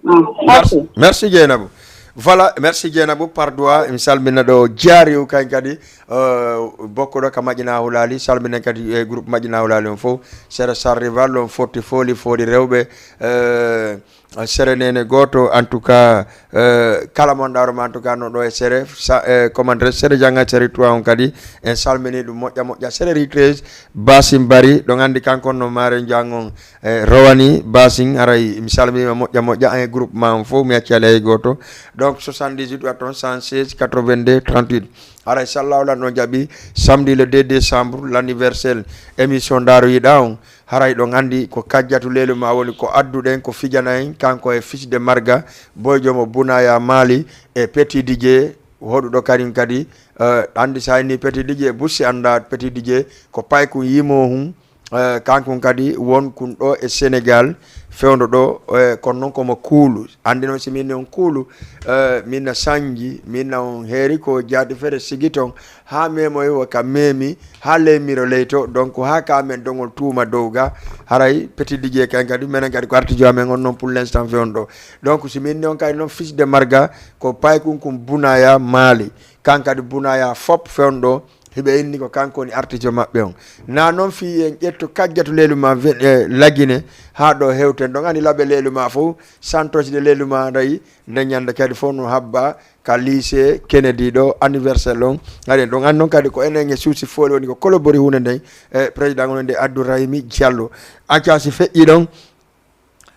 Mm, merci. Merci, merci Jeynabou. Voilà, merci Jeynabou, par doigt, mi salmina ɗo jaariw kan kadi, euh, bokkuɗo ka Maƴina Hulaali, salminen kadi e groupe Maƴina Hulaali on fof, sere Sarrival on fotti fooli, fooli rewɓe, euh, sere nene gooto, en tout cas, euh, kala mon ɗaaruma, en tout cas, no ɗo e sere, sa, euh, commandre sere janga sere trois on kadi, en salmini ɗum moƴƴa moƴƴa, sere ri treize, Basim Bari, ɗon anndi kanko no maare jangon, e rowani Basin, haray mi salminiima moƴƴa moƴƴa, e groupe ma on fof, mi accali hay gooto. Donc, soixante-dix-huit watton cent seize quatre-vingt-deux trente-huit. Haray, sallahu lan ɗon jaɓi, samedi le deux décembre, l'anniversaire émission Ndaaroyiɗa on. Haray ɗon anndi ko kajjatu leelu ma woni ko adduɗen, ko fijana en, kanko e fils de Marga, boyjo mo Bunaya Mali, e Petit Didier, hoɗuɗo karin kadi, eh, anndi sa inni Petit Didier, busi annda Petit Didier, ko paykun yimo hun, eh, kankun kadi won kun ɗo e Sénégal, fewndo ɗo, eh, kono noon komo kuulu. Anndi noon si min on kuulu, eh, min na sanji, min na on heeri ko jaati fere sigi ton, haa memoy wo ka memi, haa ley miro ley to, donc haa ka men dongol tuuma dow ga, haray Petit Didier kan kadi, menen kadi ko artijo amen on noon pour l'instant fewndo ɗo. Donc si min on kadi noon fils de Marga, ko paykun kun Bunaya Mali. Kan kadi Bunaya fop fewndo ɗo, hiɓe inni ko kanko woni artijo maɓɓe on. Na noon fii en ƴetto kajjatu leelu ma ve-, eh, Lagine, haa ɗo hewten. Ɗon anndi laɓe leelu ma fof, santosde leelu ma ndayi, nde ñande kadi fof no habba ka lycée Kennedy ɗo anniversaire ɗon. Haɗen ɗon anndi noon kadi ko enen e suusi fooli woni ko kolobori huunde nden, eh, président on nde Abdourahimi Diallo. Acca si feƴƴi ɗon,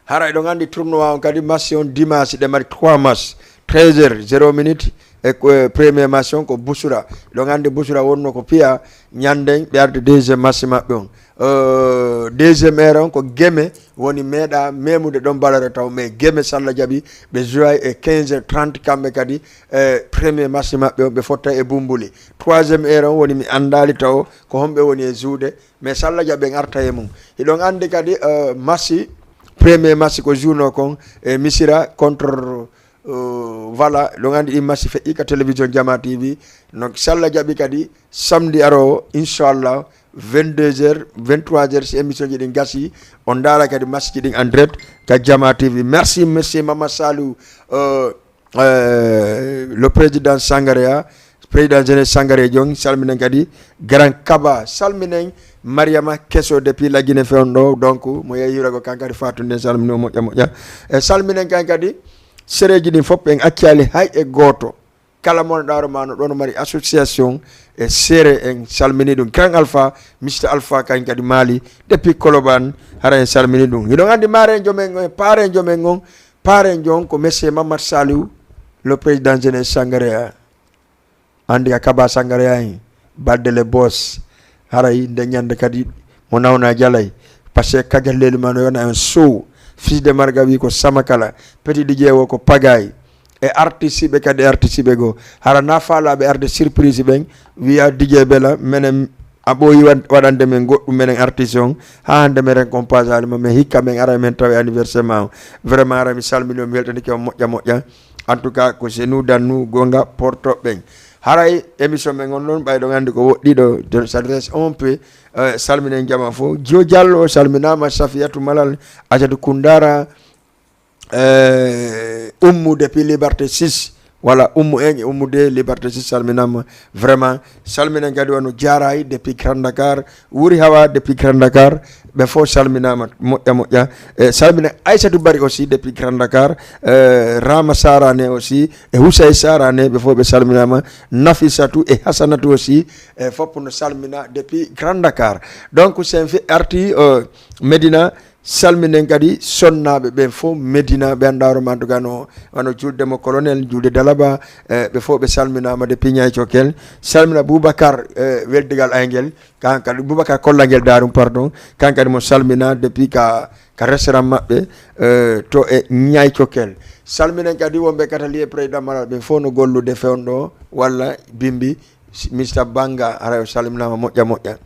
haray ɗon anndi tournoi on kadi, match on dimanche, ɗe mari trois match, treize heures zéro minute, e ko, e premier match on ko Busura. Ɗon anndi Busura wonno ko piya, ñanden ɓe arde deuxième match maɓɓe on. Euh, deuxième heure on ko Geme woni meeɗa memude ɗon balare taw, mais Geme salla jaɓi ɓe joue e quinze heures trente kamɓe kadi, e premier match maɓɓe on ɓe fotta e Bumbuli. Troisième heure on woni mi anndaali taw ko homɓe woni e jouer, mais salla jaɓi en arta e mum. Hiɗon anndi kadi, euh, match, premier match ko jouer no kon e Misira contre, euh, voilà, ɗon anndi ɗin match feƴƴi ka télévision Jama T V. Donc salla jaɓi kadi samedi aro o, inchallah, vingt-deux heures, vingt-trois heures, si émission ji ɗin gasi, on ndaara kadi match ji ɗin en direct ka Jama T V. Merci, monsieur Mama Salou, euh, euh, le président Sangaria, président jeunesse Sangaria Jong, salminen kadi Grand Kaba, salminen Mariama Keso depuis la Guinée fewndo ɗo, donc mo yehi yurago kan kadi fatunde salmino moƴƴa moƴƴa. E salminen kan kadi sereji ɗin fop en accali hay e gooto. Kala mon ɗaaro ma no ɗon mari association e sere en salmini ɗum. Grand Alpha, Mister Alpha kan kadi Mali, depuis Koloban, hara en salmini ɗum. Hiɗon anndi marenjo men, eh, parenjo men on, parenjo on ko monsieur Mamadou Saliou, le président jeunesse Sangaria. Anndi ka Kaba Sangaria en, badde le boss. Haray nde ñande kadi mo nawna jalay. Parce que kajal lelu ma no yona en sow. Fils de Marga wi ko Samakala. Petit Didier wo ko Pagay. E artiste ɓe kadi, e artiste ɓe goo. Hara na faalaɓe arde surprise ɓen. Wiya Didier Bella, menen a ɓooyi wa-, waɗande men goɗɗum menen artiste on. Haa hannde men récompense ali ma, mais hikka men ara men tawa anniversaire ma on. Vraiment ara mi salmini on, mi weltanike on moƴƴa moƴƴa. En tout cas, ko c'est nous dans nous gonga porto ɓen. Haray émission men on noon, ɓayɗo anndi ko woɗɗiɗo, je s'adresse un peu, euh, salminen jama fof. Joe Diallo salminama, Safiatou Malal, Ajatou Koundara, euh, Oumou depuis Liberté six. Voilà, Oumou un et Oumou deux, Liberté six salminama. Vraiment, salminen kadi wano Diaray depuis Grand Dakar, Wuri Hawa depuis Grand Dakar, ɓe fof salminama moƴƴa moƴƴa. E salmina Aissatou Bari aussi depuis Grand Dakar, euh, Rama Sarane aussi, e Houssaye Sarane, ɓe fof ɓe salminama, Nafisatou e Hasanatou aussi, e fof no salmina depuis Grand Dakar. Donc, sen fi arti, euh, Medina, Salminen kadi sonnaaɓe ɓen fof, Medina, ɓe anndaaro ma, en tout cas, no, wano julde mo colonel, julde Dalaba, eh, ɓe fof ɓe salminaama depuis Ñaay Cokkel. Salmina Boubacar, eh, Weldigal Ayngel, kan kadi Boubacar Kollangel Daarum, pardon, kan kadi mo salmina depuis ka, ka restaurant maɓɓe, eh, to e Ñaay Cokkel. Salminen kadi wonɓe Katali e Président Malal ɓen fof no gollude fewndo walla bimbi, Mister Banga, haray o salminaama moƴƴa moƴƴa.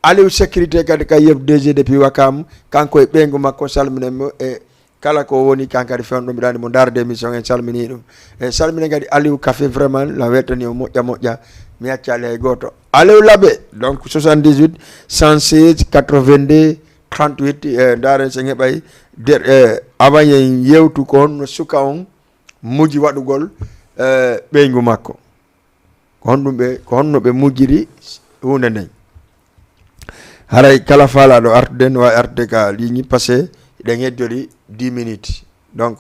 Aliou Sécurité kadi ka yeb D G depuis Wakam, kanko e ɓeyngu makko, salminen mo e kala ko woni kan kadi fewndo, mbiɗa anndi mo ndaarde émission, en salmini ɗum. E salminen kadi Aliou Café, vraiment, la weltani o moƴƴa moƴƴa, mi accaali hay gooto. Aliou Labe, donc soixante-dix-huit, cent seize, quatre-vingt-deux, trente-huit, e ndaaren sen heɓay der, e avant yen yewtu ko honno suka on muji waɗugol, e ɓeyngu makko. Ko honɗum ɓe, ko honno ɓe mujjiri huunde nden? Haray kala faalaaɗo artude no waawi artude ka ligne, parce que hiɗen heddori dix minutes. Donc,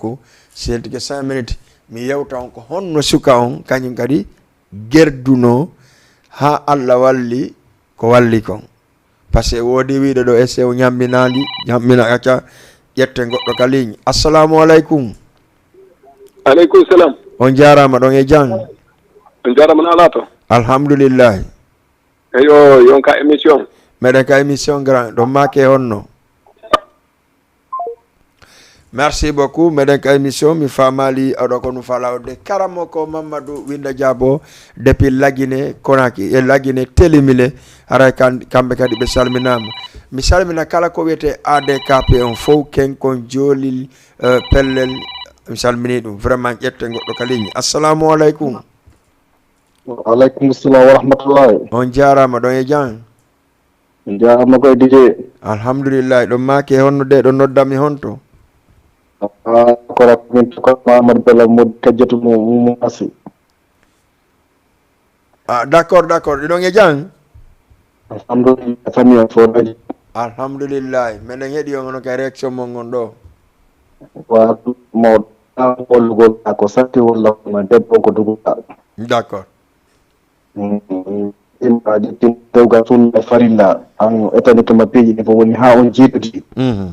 si hentike cinq minutes, mi yewta on ko honno suka on, kañum kadi gerdunoo haa Alla walli ko walli kon. Parce que woodi wiiɗo ɗo, ese o ñamminaali, ñammina acca, ƴetten goɗɗo ka ligne. Assalamu aleykum. Aleykum salam. On jaaraama, ɗon e jam? On jaaraama, no alaa to? Alhamdulillahi. Eyo, yon ka émission. Meɗen ka émission, grand. Ɗon maake honno? Merci beaucoup. Meɗen ka émission, mi faamaali oɗo ko no faalaa waɗude. Karamoko Mamadou Winda Diabo, depuis Lagine Konaki, e Lagine Telimile, haray kan-, kamɓe kadi ɓe salminaama. Mi salmina kala ko wiyetee A D K P on fof, Kenkon, Joolil, eh, Pellel, mi salminii ɗum. Vraiment, ƴetten goɗɗo ka ligne. Assalamu aleykum. Wa aleykum salam wa rahmatullahi. On jaaraama, ɗon e jam? On jaaraama koy, D J. Alhamdulillahi, ɗon maake honno de, ɗon nodda mi honto? Ah, ko min to ko Mamadou Bello Modou Kajjatu mo, mo, mo Asi. Ah, d'accord, d'accord. Ɗiɗon e jam? Alhamdulillah, famille o fof dañi. Alhamdulillah. Meɗen heɗi on hono ka réaction mon ngon ɗo. Wa mawɗo. An hollugol ko satti walla ko ma debbo ko duguɗa. D'accord. Mm, mm. Ima ƴettin dewgal sunna e farilla. An etani kama piiji ɗi ko woni ha on jiidodi. Mhm.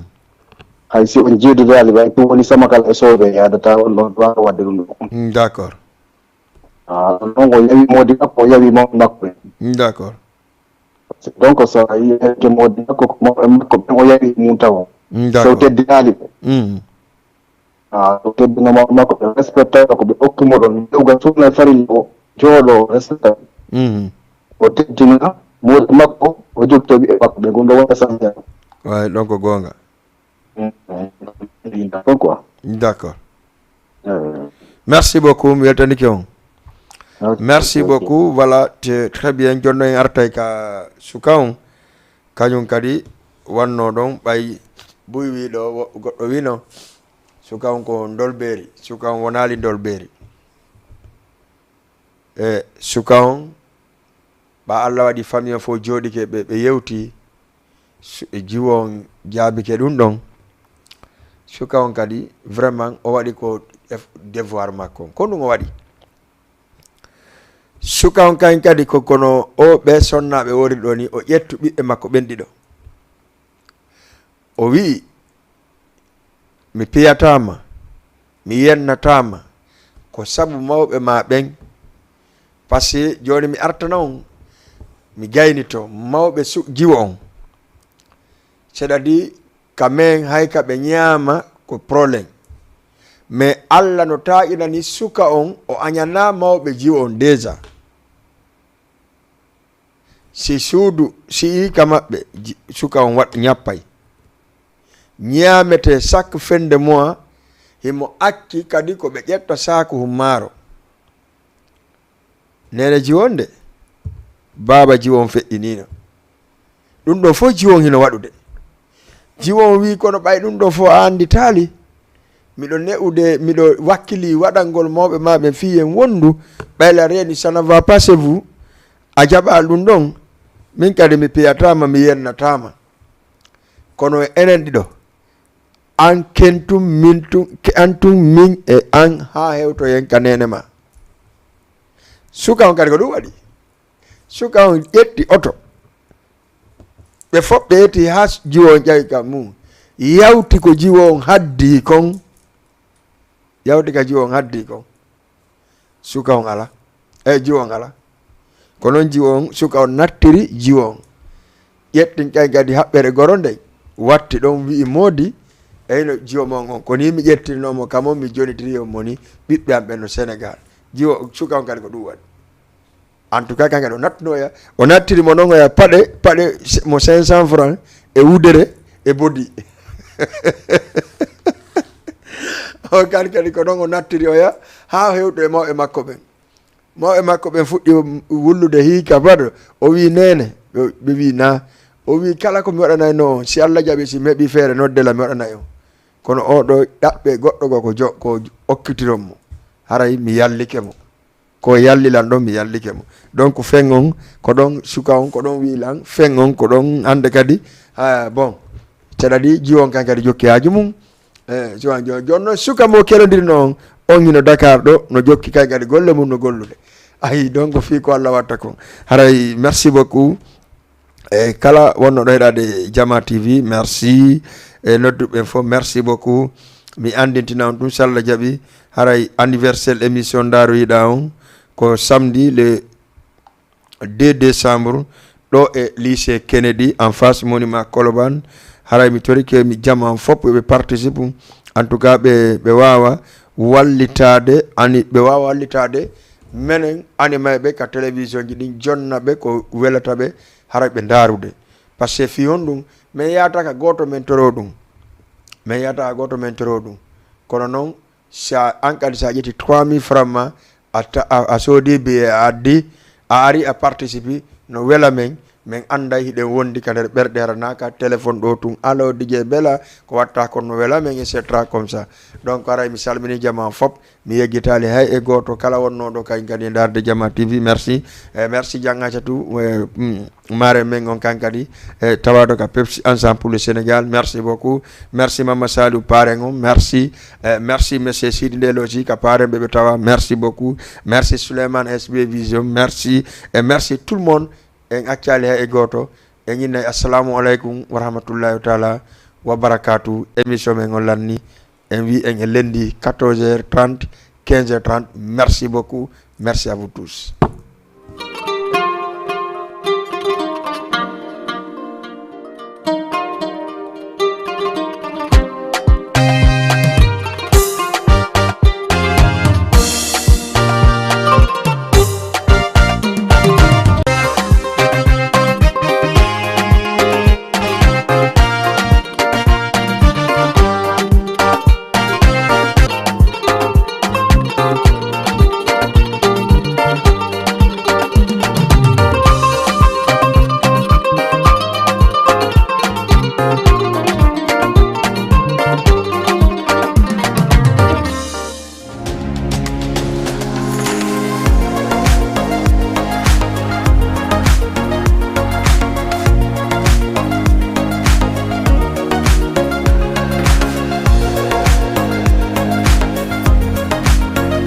Hay si on jiidodali, way ɗum woni samakal e soɓe, yadata on ɗon ɗo waɗde ɗum ɗo. Mm, d'accord. Ah, ɗum ɗon ko yawi moodi makko, o yawi mawɓe makko ɓen. D'accord. Donc, so a yiyii moodi makko, ko mawɓe makko ɓen o yawi mum taw. Mm, so d'accord. Teddinaali ɓe. Mm. Ah, so teddino mawɓe makko ɓe respecta ko ɓe okki mo ɗon. Dewgal sunna e farilla o jooɗo o respecta. Mm. O teddina moodi makko, o jogito ɓiɓɓe makko ɓe. Ɗum ɗo wonta sanjal. Waay, ɗon ko goonga. Mm, mm, mm, quoi. D'accord. Euh. Merci beaucoup, mi weltanike on. Ok, merci ok. Beaucoup, voilà, te-, très bien, jonno en artay ka suka on, kañum kadi wanno ɗon, ɓay buy wi ɗo, wo-, goɗɗo wino, suka on ko Ndolbeeri, suka on wonaali Ndolbeeri. E suka on, ɓa Alla waɗi famille o fof jooɗike, ɓe, ɓe yewti, su-, e jiwo on jaabike ɗum ɗon. Suka on kadi, vraiment, o waɗi ko def-, devoir makko. Ko ɗum o waɗi. Suka on kañ kadi ko kono o ɓe sonnaaɓe wori ɗo ni, o ƴettu ɓiɓɓe makko ɓen ɗiɗo. O wi'i, "Mi piyataa ma, mi yennataa ma, ko sabu mawɓe ma ɓen. Parce que jooni mi artana on, mi gaynito mawɓe su-, jiwo on. C'est-à-dire, ka men hay ka ɓe ñaama ko problème. Mais Alla no taƴinani suka on, o añanaa mawɓe jiwo on déjà." Si suudu, si ii ka maɓɓe, ji-, suka on waɗ-, ñappay. Ñaametee chaque fin de mois, himo acci kadi ko ɓe ƴetta saaku hum maaro. Neene jiwo on de, baaba jiwo on feƴƴiniino. Ɗum ɗoo fof jiwo on hino waɗude. Jiwo on wi'i, "Kono ɓay ɗum ɗoo fof a annditaali. Miɗo ne'ude, miɗo wakkili waɗangol mawɓe maa ɓen fii en wondu. Ɓay la reeni, ça ne va pas chez vous. A jaɓaa ɗum ɗon. Min kadi mi piyataa ma, mi yennataa ma. Kono enen ɗiɗo, an ken tun, min tun, ke-, an tun, min e an, haa hewtoyen ka neene maa." Suka on kadi ko ɗum waɗi. Suka on ƴetti oto. Ɓe fof ɓe ƴetti haa s-, jiwo on ƴawi ka mum. Yawti ko jiwo on haddi kon. Yawti ka jiwo on haddi kon. Suka on ala. E jiwo on ala. Ko noon jiwo on, suka on nattiri jiwo on. Ƴettin kay kadi haɓɓere goro nden. Watti ɗon wi'i moodi, eyno jiwo mon on. Ko ni mi ƴettirnoo mo, kamo mi jonitiri on mo ni, ɓiɓɓe am ɓen no Sénégal. Jiwo, suka on kadi ko ɗum waɗi. En tout cas, kan kadi o nattuno oya, o nattiri mo noon oya paɗe, paɗe se-, mo cinq cents francs e wudere e bodi. O kan kadi ko noon o nattiri oya haa hewto e mawɓe makko ɓen. Mawɓe makko ɓen fuɗɗi wullude hii ka baɗo. O wii, "Neene?" Ɓe, ɓe wii, "Naa." O wii, "Kala ko mi waɗanayno on, si Allah jaɓi, si mi heɓi feere, nodde la mi waɗanay on." Kono oo ɗoo ɗaɓɓe goɗɗo goo ko jo-, ko okkitiron mo. Haray mi yallike mo. Ko yalli lan ɗon, mi yallike mo. Donc, feŋ on, ko ɗon suka on, ko ɗon wi'i lan, feŋ on, ko ɗon hannde kadi. Ah, bon, caɗaɗi jiwon kan kadi jokki haaju mum. Eh, so an jo-, jooni noon suka mo kelondirno on, on hino Dakar ɗo, no jokki kay kadi golle mum no gollude. Ayi, donc, fii ko Allah watta kon. Haray, merci beaucoup. E kala wonno ɗo heɗade Jama T V, merci. E nodduɓe ɓen fof, merci beaucoup. Mi anndintina on ɗum, so Allah jaɓi, haray anniversaire émission Ndaaroyiɗaa on ko samedi le deux décembre, ɗo e lycée Kennedy, en face monument Colobane. Haray mi torike mi jama on fof, ɓe participe. En tout cas, ɓe, ɓe waawa wallitaade, ani, ɓe waawa wallitaade menen animayɓe ka télévision ji ɗin, jonna ɓe ko welata ɓe, haray ɓe ndaarude. Parce que fii honɗum, men yaata ka gooto men toroo ɗum. Men yaata ka gooto men toroo ɗum. Kono noon, sa, an kadi sa ƴetti trois mille francs ma, a ta-, a, a soodi billet, a addi, a ari, a participi, no wela men, men annday hiɗen wondi ka nder ɓerɗe, hara naa ka téléphone ɗo tun. Allo, D J Bella, ko watta kon no wela men, et cetera comme ça. Donc, haray mi salmini jama fop, mi yeggitaali hay e gooto kala wonnooɗo kañ kadi e ndaarde Jama T V. Merci. Eh, merci Jangaaca tu, eh, mm, maare men on kan kadi, eh, tawaaɗo ka Pepsi Ensemble pour le Sénégal. Merci beaucoup. Merci Mama Saliou, parrain on. Merci. Eh, merci Monsieur Sidi Ndelo aussi, ka parrain ɓe ɓe tawa. Merci beaucoup. Merci Souleymane S B Vision. Merci. Et merci tout le monde. En accaali hay e gooto. En innay assalamu aleykum wa rahmatullahi taala wa barakatuh. Émission men on lanni. En wi en e lundi quatorze heures trente, quinze heures trente. Merci beaucoup. Merci à vous tous.